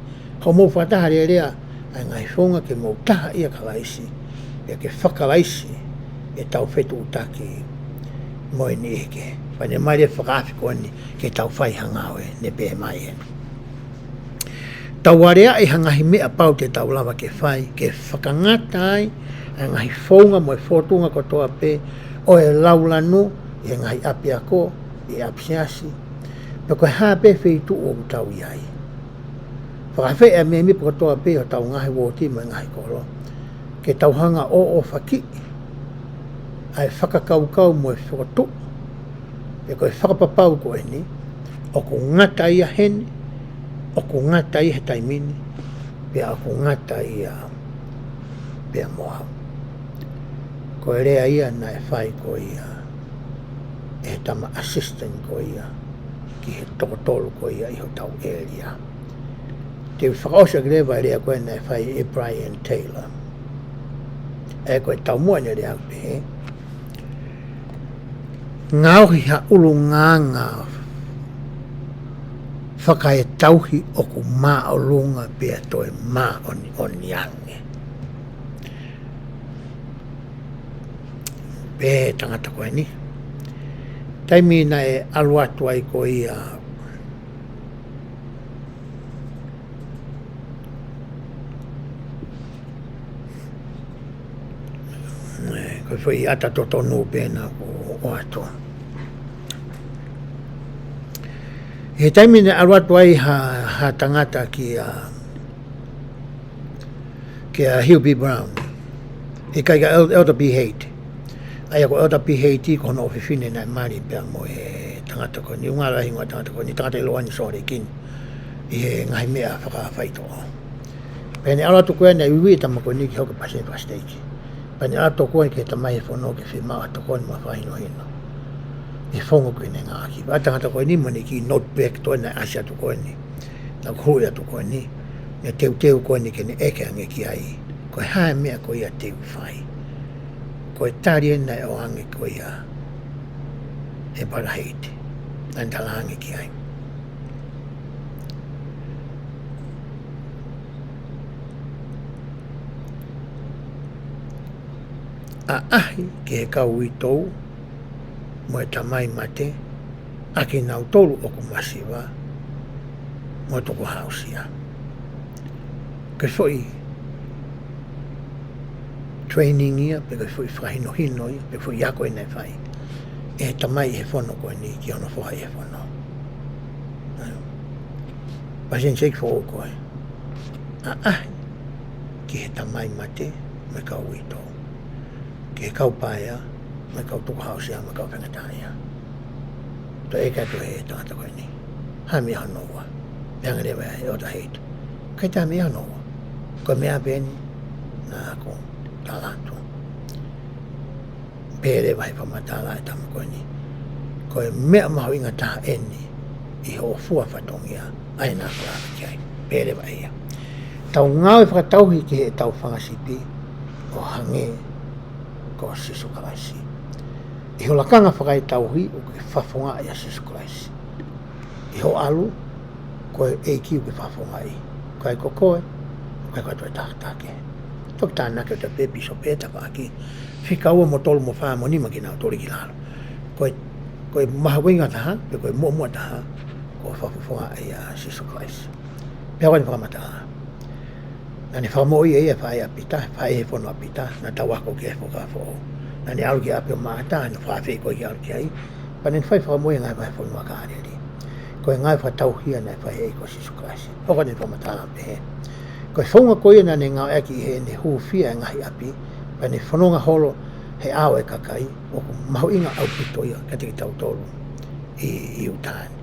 hoʻomou fakataha alēlea ʻa e ngaahi founga ke mou taha ʻia Kalaisi, pea ke faka-Kalaisi ʻetau fetuʻutaki mo e niʻihi kehe. Pea ne ʻomai e fakaafe ko eni ke tau fai ha ngāue, ne pehē mai eni: Tau aleaʻi ha ngaahi meʻa pau te tau lava ke fai, ke fakangata ai ʻa e ngaahi founga mo e fōtunga kotoa pē ʻo e laulanu ʻi he ngaahi ʻapiako, ʻi he ʻapisiasi, pe ko e hā pē feituʻu ʻoku tau ʻi ai. Fakaafeʻi ʻa e mēmipa kotoa pē ʻi hotau ngaahi uooti mo e ngaahi kolo ke tau hanga ʻo ʻofaʻi ʻa e fakakaukau mo e fokotuʻu pe ko e fakapapau ko eni, ʻoku ngata ia heni, ʻoku ngata ia he taimi ni, pea ʻoku ngata ia pea mo au. Ko e lea ia naʻe fai ko ia ʻe he tama assistant ko ia ki he toko tolu ko ia ʻi hotau ʻēlia. Te u fakaʻosi ʻaki leva e lea ko ē naʻe fai ʻe Brian Taylor. ʻE ko e taumuʻa ʻene lea pehē: Ngaohi ha ʻulungaanga fakaetauhi ʻoku māʻolunga pea toe māʻoniʻoni ange. Pehē ʻe he tangata ko eni, taimi naʻe ʻalu atu ai ko ia, ē, ko e foʻi ʻata totonu pē naʻa ku ʻoatu. ʻI he taimi naʻe ʻalu atu ai ha, ha tangata kia, kia Hugh B. Brown, ʻikai, kia El-, Elder B. Haight. ʻA ia ko Elder B. Haight ko hono ʻofefine naʻe mali pea mo e tangata ko eni, ʻuhinga lahi e hingoa e tangata ko eni, tangata ʻiloa ʻi Sōleki ni ʻi he ngaahi meʻa fakafaitoʻo. Pea ne ʻalu atu ko ē naʻe uiui e tama ko eni ke hoko ko e palesiteni fakasiteiki. Pea ne ʻalu atu ko ē ki he tamai he fono ke fiemaʻu ha tokoni mo e fakahinohino ʻi he founga ko ē naʻe ngāueʻaki. Pea ʻalu e tangata ko eni mo ʻene kiʻi notebook ko ē naʻe ʻasi atu ko eni, naʻa ku huʻi atu ko eni, ne teuteu ko eni ke ne ʻeke ange ki ai, ko e hā e meʻa ko ia te u fai. Ko e tali eni naʻe ʻoange ko ia ʻe Brother Haight, naʻa ne talaange ki ai: ʻAʻahi ki he kau uitou mo e tamai mate ʻa kinautolu ʻoku masiva mo tukuhāusia. Ko e foʻi training ia, pe ko e foʻi fakahinohino ia, pe foʻi ako ia naʻe fai ʻe he tamai ʻi he fono ko eni ki hono foha ʻi he fono. Palesiteni fakasiteiki foʻou ko ē. ʻAʻahi ki he tamai mate mo e kau uitou, ki he kau paea mo e kau tukuhāusia mo e kau faingataʻaʻia. Toe ʻeke atu ʻe he tangata ko eni: Hā e meʻa hono ua? Pehē ange leva ʻe Elder Haight: ʻIkai ha meʻa hono ua. Ko e meʻa pē eni naʻa ku tala atu. Pehē leva ʻe he fakamatala ʻa e tama ko eni: Ko e meʻa mahuʻinga taha eni ʻi hoʻo fua fatongia, ʻa ia naʻa ku lave ki ai. Pehē leva ʻe ia: Tau ngāue fakatauhi ki heʻetau fanga sipi ʻo hangē ko Sīsū Kalaisi. ʻI ho lakanga fakaetauhi ʻoku ke fakafofongaʻi ʻa Sīsū Kalaisi. ʻI hoʻo ʻalu, ko e ʻEiki ʻoku ke fakafofongaʻi. ʻIkai ko koe, ʻikai ko ha toe takitaki. Toki tānaki atu pē pīsope, tafaʻaki, fika ua mo tolu mo fā mo nima kinautolu ki lalo. Ko e, ko e mahuʻinga taha, pe ko e muʻomuʻa taha, ko e fakafofongaʻi ʻa Sīsū Kalaisi. Pea ko eni e fakamatala. Naʻa ne fakamoʻui ʻe ia e faʻē ʻa Pita, faʻē he fono ʻa Pita, naʻa tau ako ki ai he Fuakava Foʻou. Naʻa ne ʻalu ki ʻapi ʻo Maʻata, naʻa ne fakaafeʻi ko ia ke ʻalu ki ai. Pea ne fai fakamoʻui e ngaahi vahefonua Kāleli. Ko e ngāue fakatauhi ia naʻe fai ʻe he ʻEiki ko Sīsū Kalaisi. Hoko atu e fakamatala pehē: Ko e founga ko ia naʻa ne ngāueʻaki ʻi heʻene hūfia e ngaahi ʻapi, pea ne fononga holo he ʻao ʻo e kakai, ʻoku mahuʻinga ʻaupito ia kiate kitautolu ʻi, ʻi ʻIuta ni.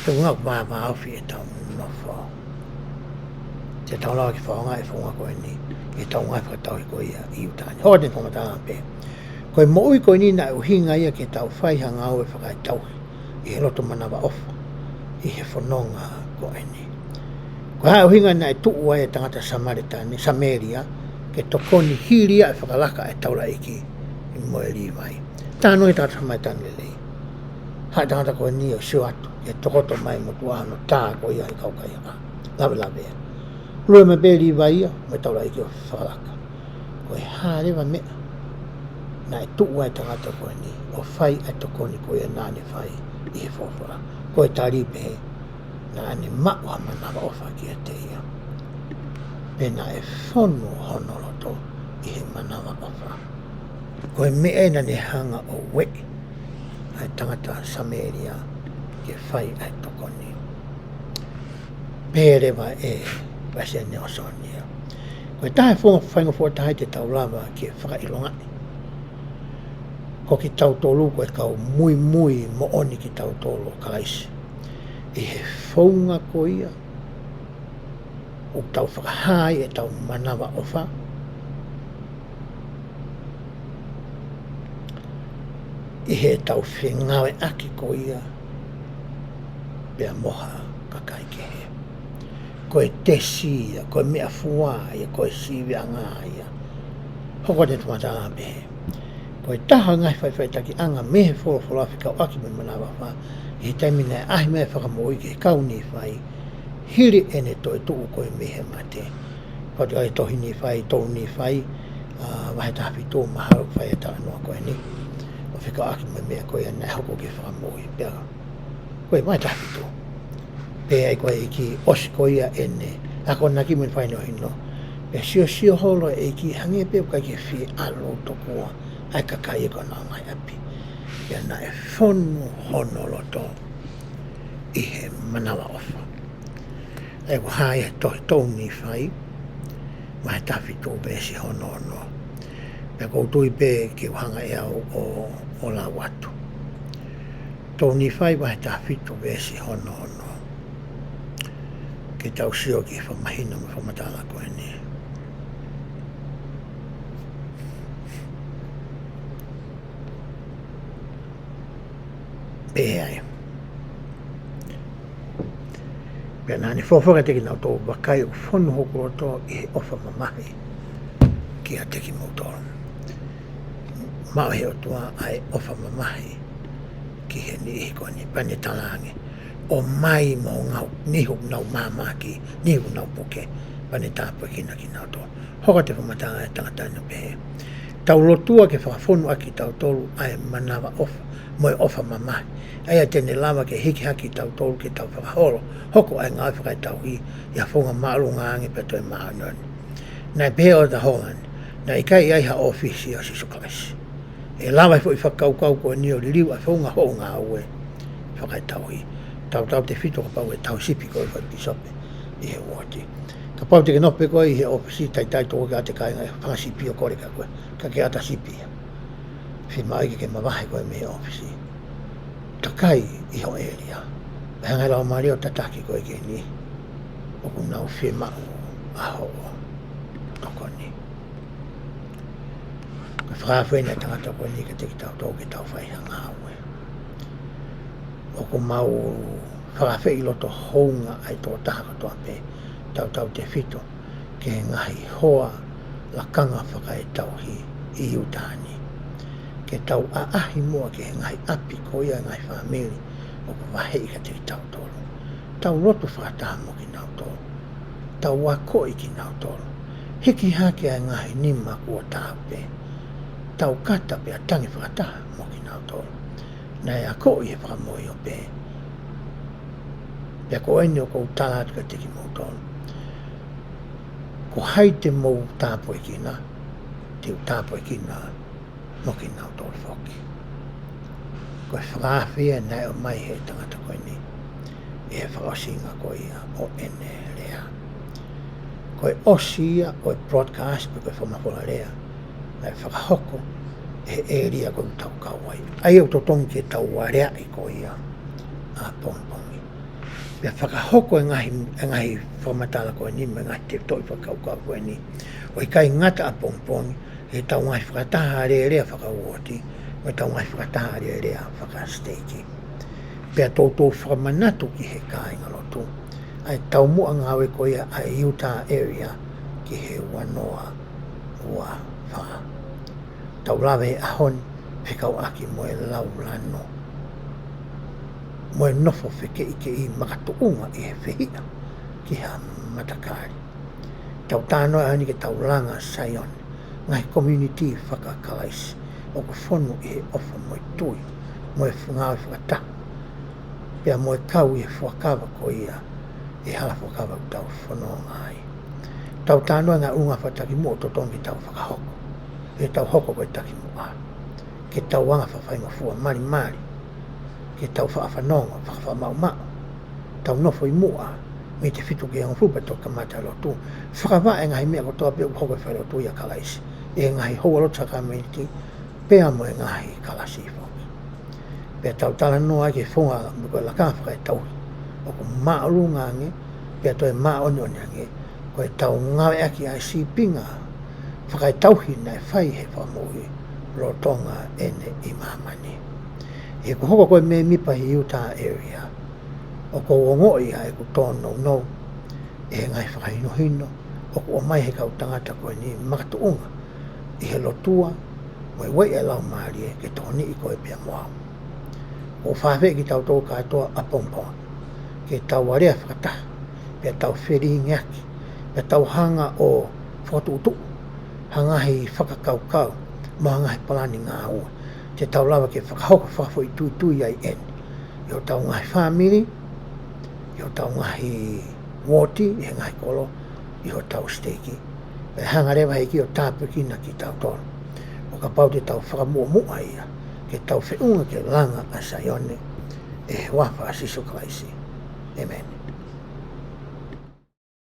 He ʻoku ngāue vāvāofi ʻetau nofo. Te tau lava ke fakaʻaongaʻi e founga ko eni ʻi heʻetau ngāue fakatauhi ko ia ʻi ʻIuta ni. Hoko atu e fakamatala pehē: Ko e moʻui ko eni naʻe ʻuhinga ia ke tau fai ha ngāue fakaetauhi ʻi he loto manavaʻofa ʻi he fononga ko eni. Ko e hā e ʻuhinga naʻe tuʻu ai e tangata Samēlia, Samēlia, ke tokoni hili ia e fakalaka e taulaʻeiki mo e Līvai. Talanoa e tangata Samēlia lelei. Haʻu e tangata ko eni ʻo sio atu ke tokoto mai mo tuʻu hono tā ko ia he kau kaihaʻa. Lavelave. Lue mai pē Līvai ia mo e taulaʻeiki ʻo fakalaka. Ko e hā leva meʻa naʻe tuʻu ai e tangata ko eni ʻo fai e tokoni ko ia naʻa ne fai ʻi he folofola? Ko e tali pē, naʻa ne maʻu ha manavaʻofa kiate ia. Pea naʻe fonu hono loto ʻi he manavaʻofa. Ko e meʻa ia naʻa ne hanga ʻo ueʻi ai e tangata Samēlia ke fai ai e tokoni. Pehē leva ʻe Palesiteni ʻOsoni ia, ko e taha e founga faingofua taha ia te tau lava ke fakaʻilongaʻi ko kitautolu ko e kau muimui moʻoni kitautolu ʻo Kalaisi, ʻi he founga ko ia ʻoku tau fakahā ai ʻetau manavaʻofa ʻi heʻetau fengāueʻaki ko ia pea mo ha kakai kehe. Ko e tesi ia, ko e meʻafua ia, ko e sīviʻanga ia. Hoko atu e fakamatala pehē, ko e taha e ngaahi faʻifaʻitakiʻanga mei he folofola fekauʻaki mo e manavaʻofa ʻi he taimi naʻe ʻaʻahi mai ai e Fakamoʻui ki he kau Nīfai, hili ʻene toetuʻu ko ē mei he mate. Ko e tohi Nīfai, tolu Nīfai, ʻa, vahe taha fitu, mahalo ʻoku fai e talanoa ko eni ʻo fekauʻaki mo e meʻa ko ia naʻe hoko ki he Fakamoʻui. Pea ko e vahe taha fitu, pea ʻi ai ko ē ʻEiki ʻosi ko ia ʻene akonaki mo e fakahinohino, pea siosio holo e ʻEiki hangē pē ʻoku ʻikai ke fie ʻalu tokua ʻa e kakai ia ki honau ngaahi ʻapi. Pea naʻe fonu hono loto ʻi he manavaʻofa. ʻA ia ko e hā ia? Tohi tolu Nīfai, vahe taha fitu veesi hono ono. Pea ʻoku ou tui pē ke u hanga ʻe au ʻo, ʻo lau atu. Tolu Nīfai vahe taha fitu veesi hono ono. Ke tau sio ki he fakamahino mo e fakamatala ko eni. Pehē ai, pea naʻa ne folofola kiate kinautolu, vakai, ʻoku fonu hoku loto ʻi he ʻofa mamahi kiate kimoutolu. Maʻu ʻe he ʻOtua ʻa e ʻofa mamahi ki he niʻihi ko eni. Pea ne talaange, ʻomai mo ngau nihu nau māmāki, nihu nau puke. Pea ne tāpuekina kinautolu. Hoko atu e fakamatala ʻa e tangata ni ʻo pehē, tau lotua ke fakafonu ʻaki kitautolu ʻa e manavaʻofa mo e ʻofa mamahi, ʻa ia te ne lava ke hiki hake kitautolu ke tau fakaholo, hoko ʻa e ngāue fakaetauhi ʻi ha founga māʻolunga ange pea toe māʻoniʻoni. Naʻe pehē ʻe ʻEletā Hōlani, naʻe ʻikai ʻi ai ha ʻōfisi ʻo Sīsū Kalaisi ʻe lava ʻe he foʻi fakakaukau ko eni ʻo liliu ʻa e founga hoʻo ngāue fakaetauhi. Tautautefito kapau ʻe tauhi sipi koe ko e pīsope ʻi he uooti. Kapau te ke nofo pē koe ʻi he ʻōfisi, taitai tokua ʻe he kāinga e fanga sipi ʻo kole kia koe, ka ke ʻata sipi ia. Fiemaʻu ke ke mavahe koe mei he ʻōfisi. Takai ʻi ho ʻēlia. Pea hanga ʻe he Laumālie ʻo tataki koe ki he niʻihi ʻoku nau fiemaʻu ʻa hoʻo tokoni. Ko e fakaafe eni ʻa e tangata ko eni kiate kitautolu ke tau fai ha ngāue. ʻOku mau fakaafeʻi loto houngaʻia ʻa e tokotaha kotoa pē, tautautefito ki he ngaahi hoa lakanga fakaetauhi ʻi ʻIutā ni, ke tau ʻaʻahi muʻa ki he ngaahi ʻapi ko ia, ngaahi fāmili ʻoku vaheʻi kiate kitautolu. Tau lotu fakataha mo kinautolu. Tau akoʻi kinautolu. Hiki hake ʻa e ngaahi nima kuo tāupe. Tau kata pea tangi fakataha mo kinautolu. Naʻe akoʻi ʻe he Fakamoʻui ʻo pehē, pea ko eni ʻoku ou tala atu kiate kimoutolu, ko hai te mou tāpuekina, te u tāpuekina mo kinautolu foki. Ko e fakaafe ia naʻe ʻomai ʻe he tangata ko eni ʻi he fakaʻosinga ko ia ʻo ʻene lea. Ko e ʻosi ia ʻo e broadcast pe ko e fakamafola lea naʻe fakahoko ʻe he ʻēlia ko ē ʻoku tau kau ai. ʻA ia ʻoku totonu ke tau aleaʻi ko ia ʻapongipongi. Pea fakahoko e ngaahi, e ngaahi fakamatala ko eni mo e ngaahi tefitoʻi fakakaukau ko eni. ʻO ʻikai ngata ʻapongipongi, ʻi heʻetau ngaahi fakataha alēlea fakauooti, mo ʻetau ngaahi fakataha alēlea fakasiteiki. Pea toutou fakamanatu ki he kāingalotu ʻa e taumuʻa ngāue ko ia ʻa e Utah Area ki he ua noa ua fā. Tau lave he ʻaho ni fekauʻaki mo e laulano mo e nofo fekeʻikeʻi makatuʻunga ʻi he fehiʻa ki ha matakali. Tau talanoa ʻaho ni ke tau langa Saione, ngaahi community faka-Kalaisi ʻoku fonu ʻi he ʻofa mo e tui, mo e ngāue fakataha, pea mo e kau ʻi he fuakava ko ia ʻi he hala fuakava ʻoku tau fononga ai. Tau talanoa ngaahi ʻulungaanga fakatakimuʻa ʻoku totonu ke tau fakahoko, ʻi heʻetau hoko ko e takimuʻa, ke tau anga fakafaingofua, malimali, ke tau fakafanongo, fakafaʻamaʻumaʻu, tau nofo ʻi muʻa mei he fitu ki he hongofulu pea toki kamata lotu. Fakavaʻe ngaahi meʻa kotoa pē ʻoku hoko he falelotu ʻia Kalaisi, ʻi he ngaahi houalotu sākalamēniti, pea mo e ngaahi kalasi foki. Pea tau talanoa ki he founga mo e lakanga fakaetauhi ʻoku māʻolunga ange, pea toe māʻoniʻoni ange, ko ʻetau ngāueʻaki ʻa e sīpinga fakaetauhi naʻe fai he Fakamoʻui lolotonga ʻene ʻi māmani. ʻI heʻeku hoko ko e mēmipa ʻi he Utah Area, ʻoku ou ongoʻi ʻa ʻeku tōnounou ʻi he ngaahi fakahinohino ʻoku ʻomai he kau tangata ko eni makatuʻunga ʻi he lotua mo e ueʻi ʻa e Laumālie ke tokoniʻi koe pea mo au. ʻOku ou fakaafeʻi kitautolu kātoa ʻapongipongi ke tau alēlea fakataha, pea tau felingiaki, pea tau hanga ʻo fokotuʻutuʻu ha ngaahi fakakaukau mo ha ngaahi palani ngāue te tau lava ke fakahoko fakafoʻituitui ai eni ʻi hotau ngaahi fāmili, ʻi hotau ngaahi uooti, ʻi he ngaahi kolo, ʻi hotau siteiki. Pea hanga leva he ʻEiki ʻo tāpuekina kitautolu, ʻo kapau te tau fakamuʻomuʻa ia ke tau feʻunga ke langa ʻa Saione, ʻi he huafa ʻo Sīsū Kalaisi. ʻĒmeni.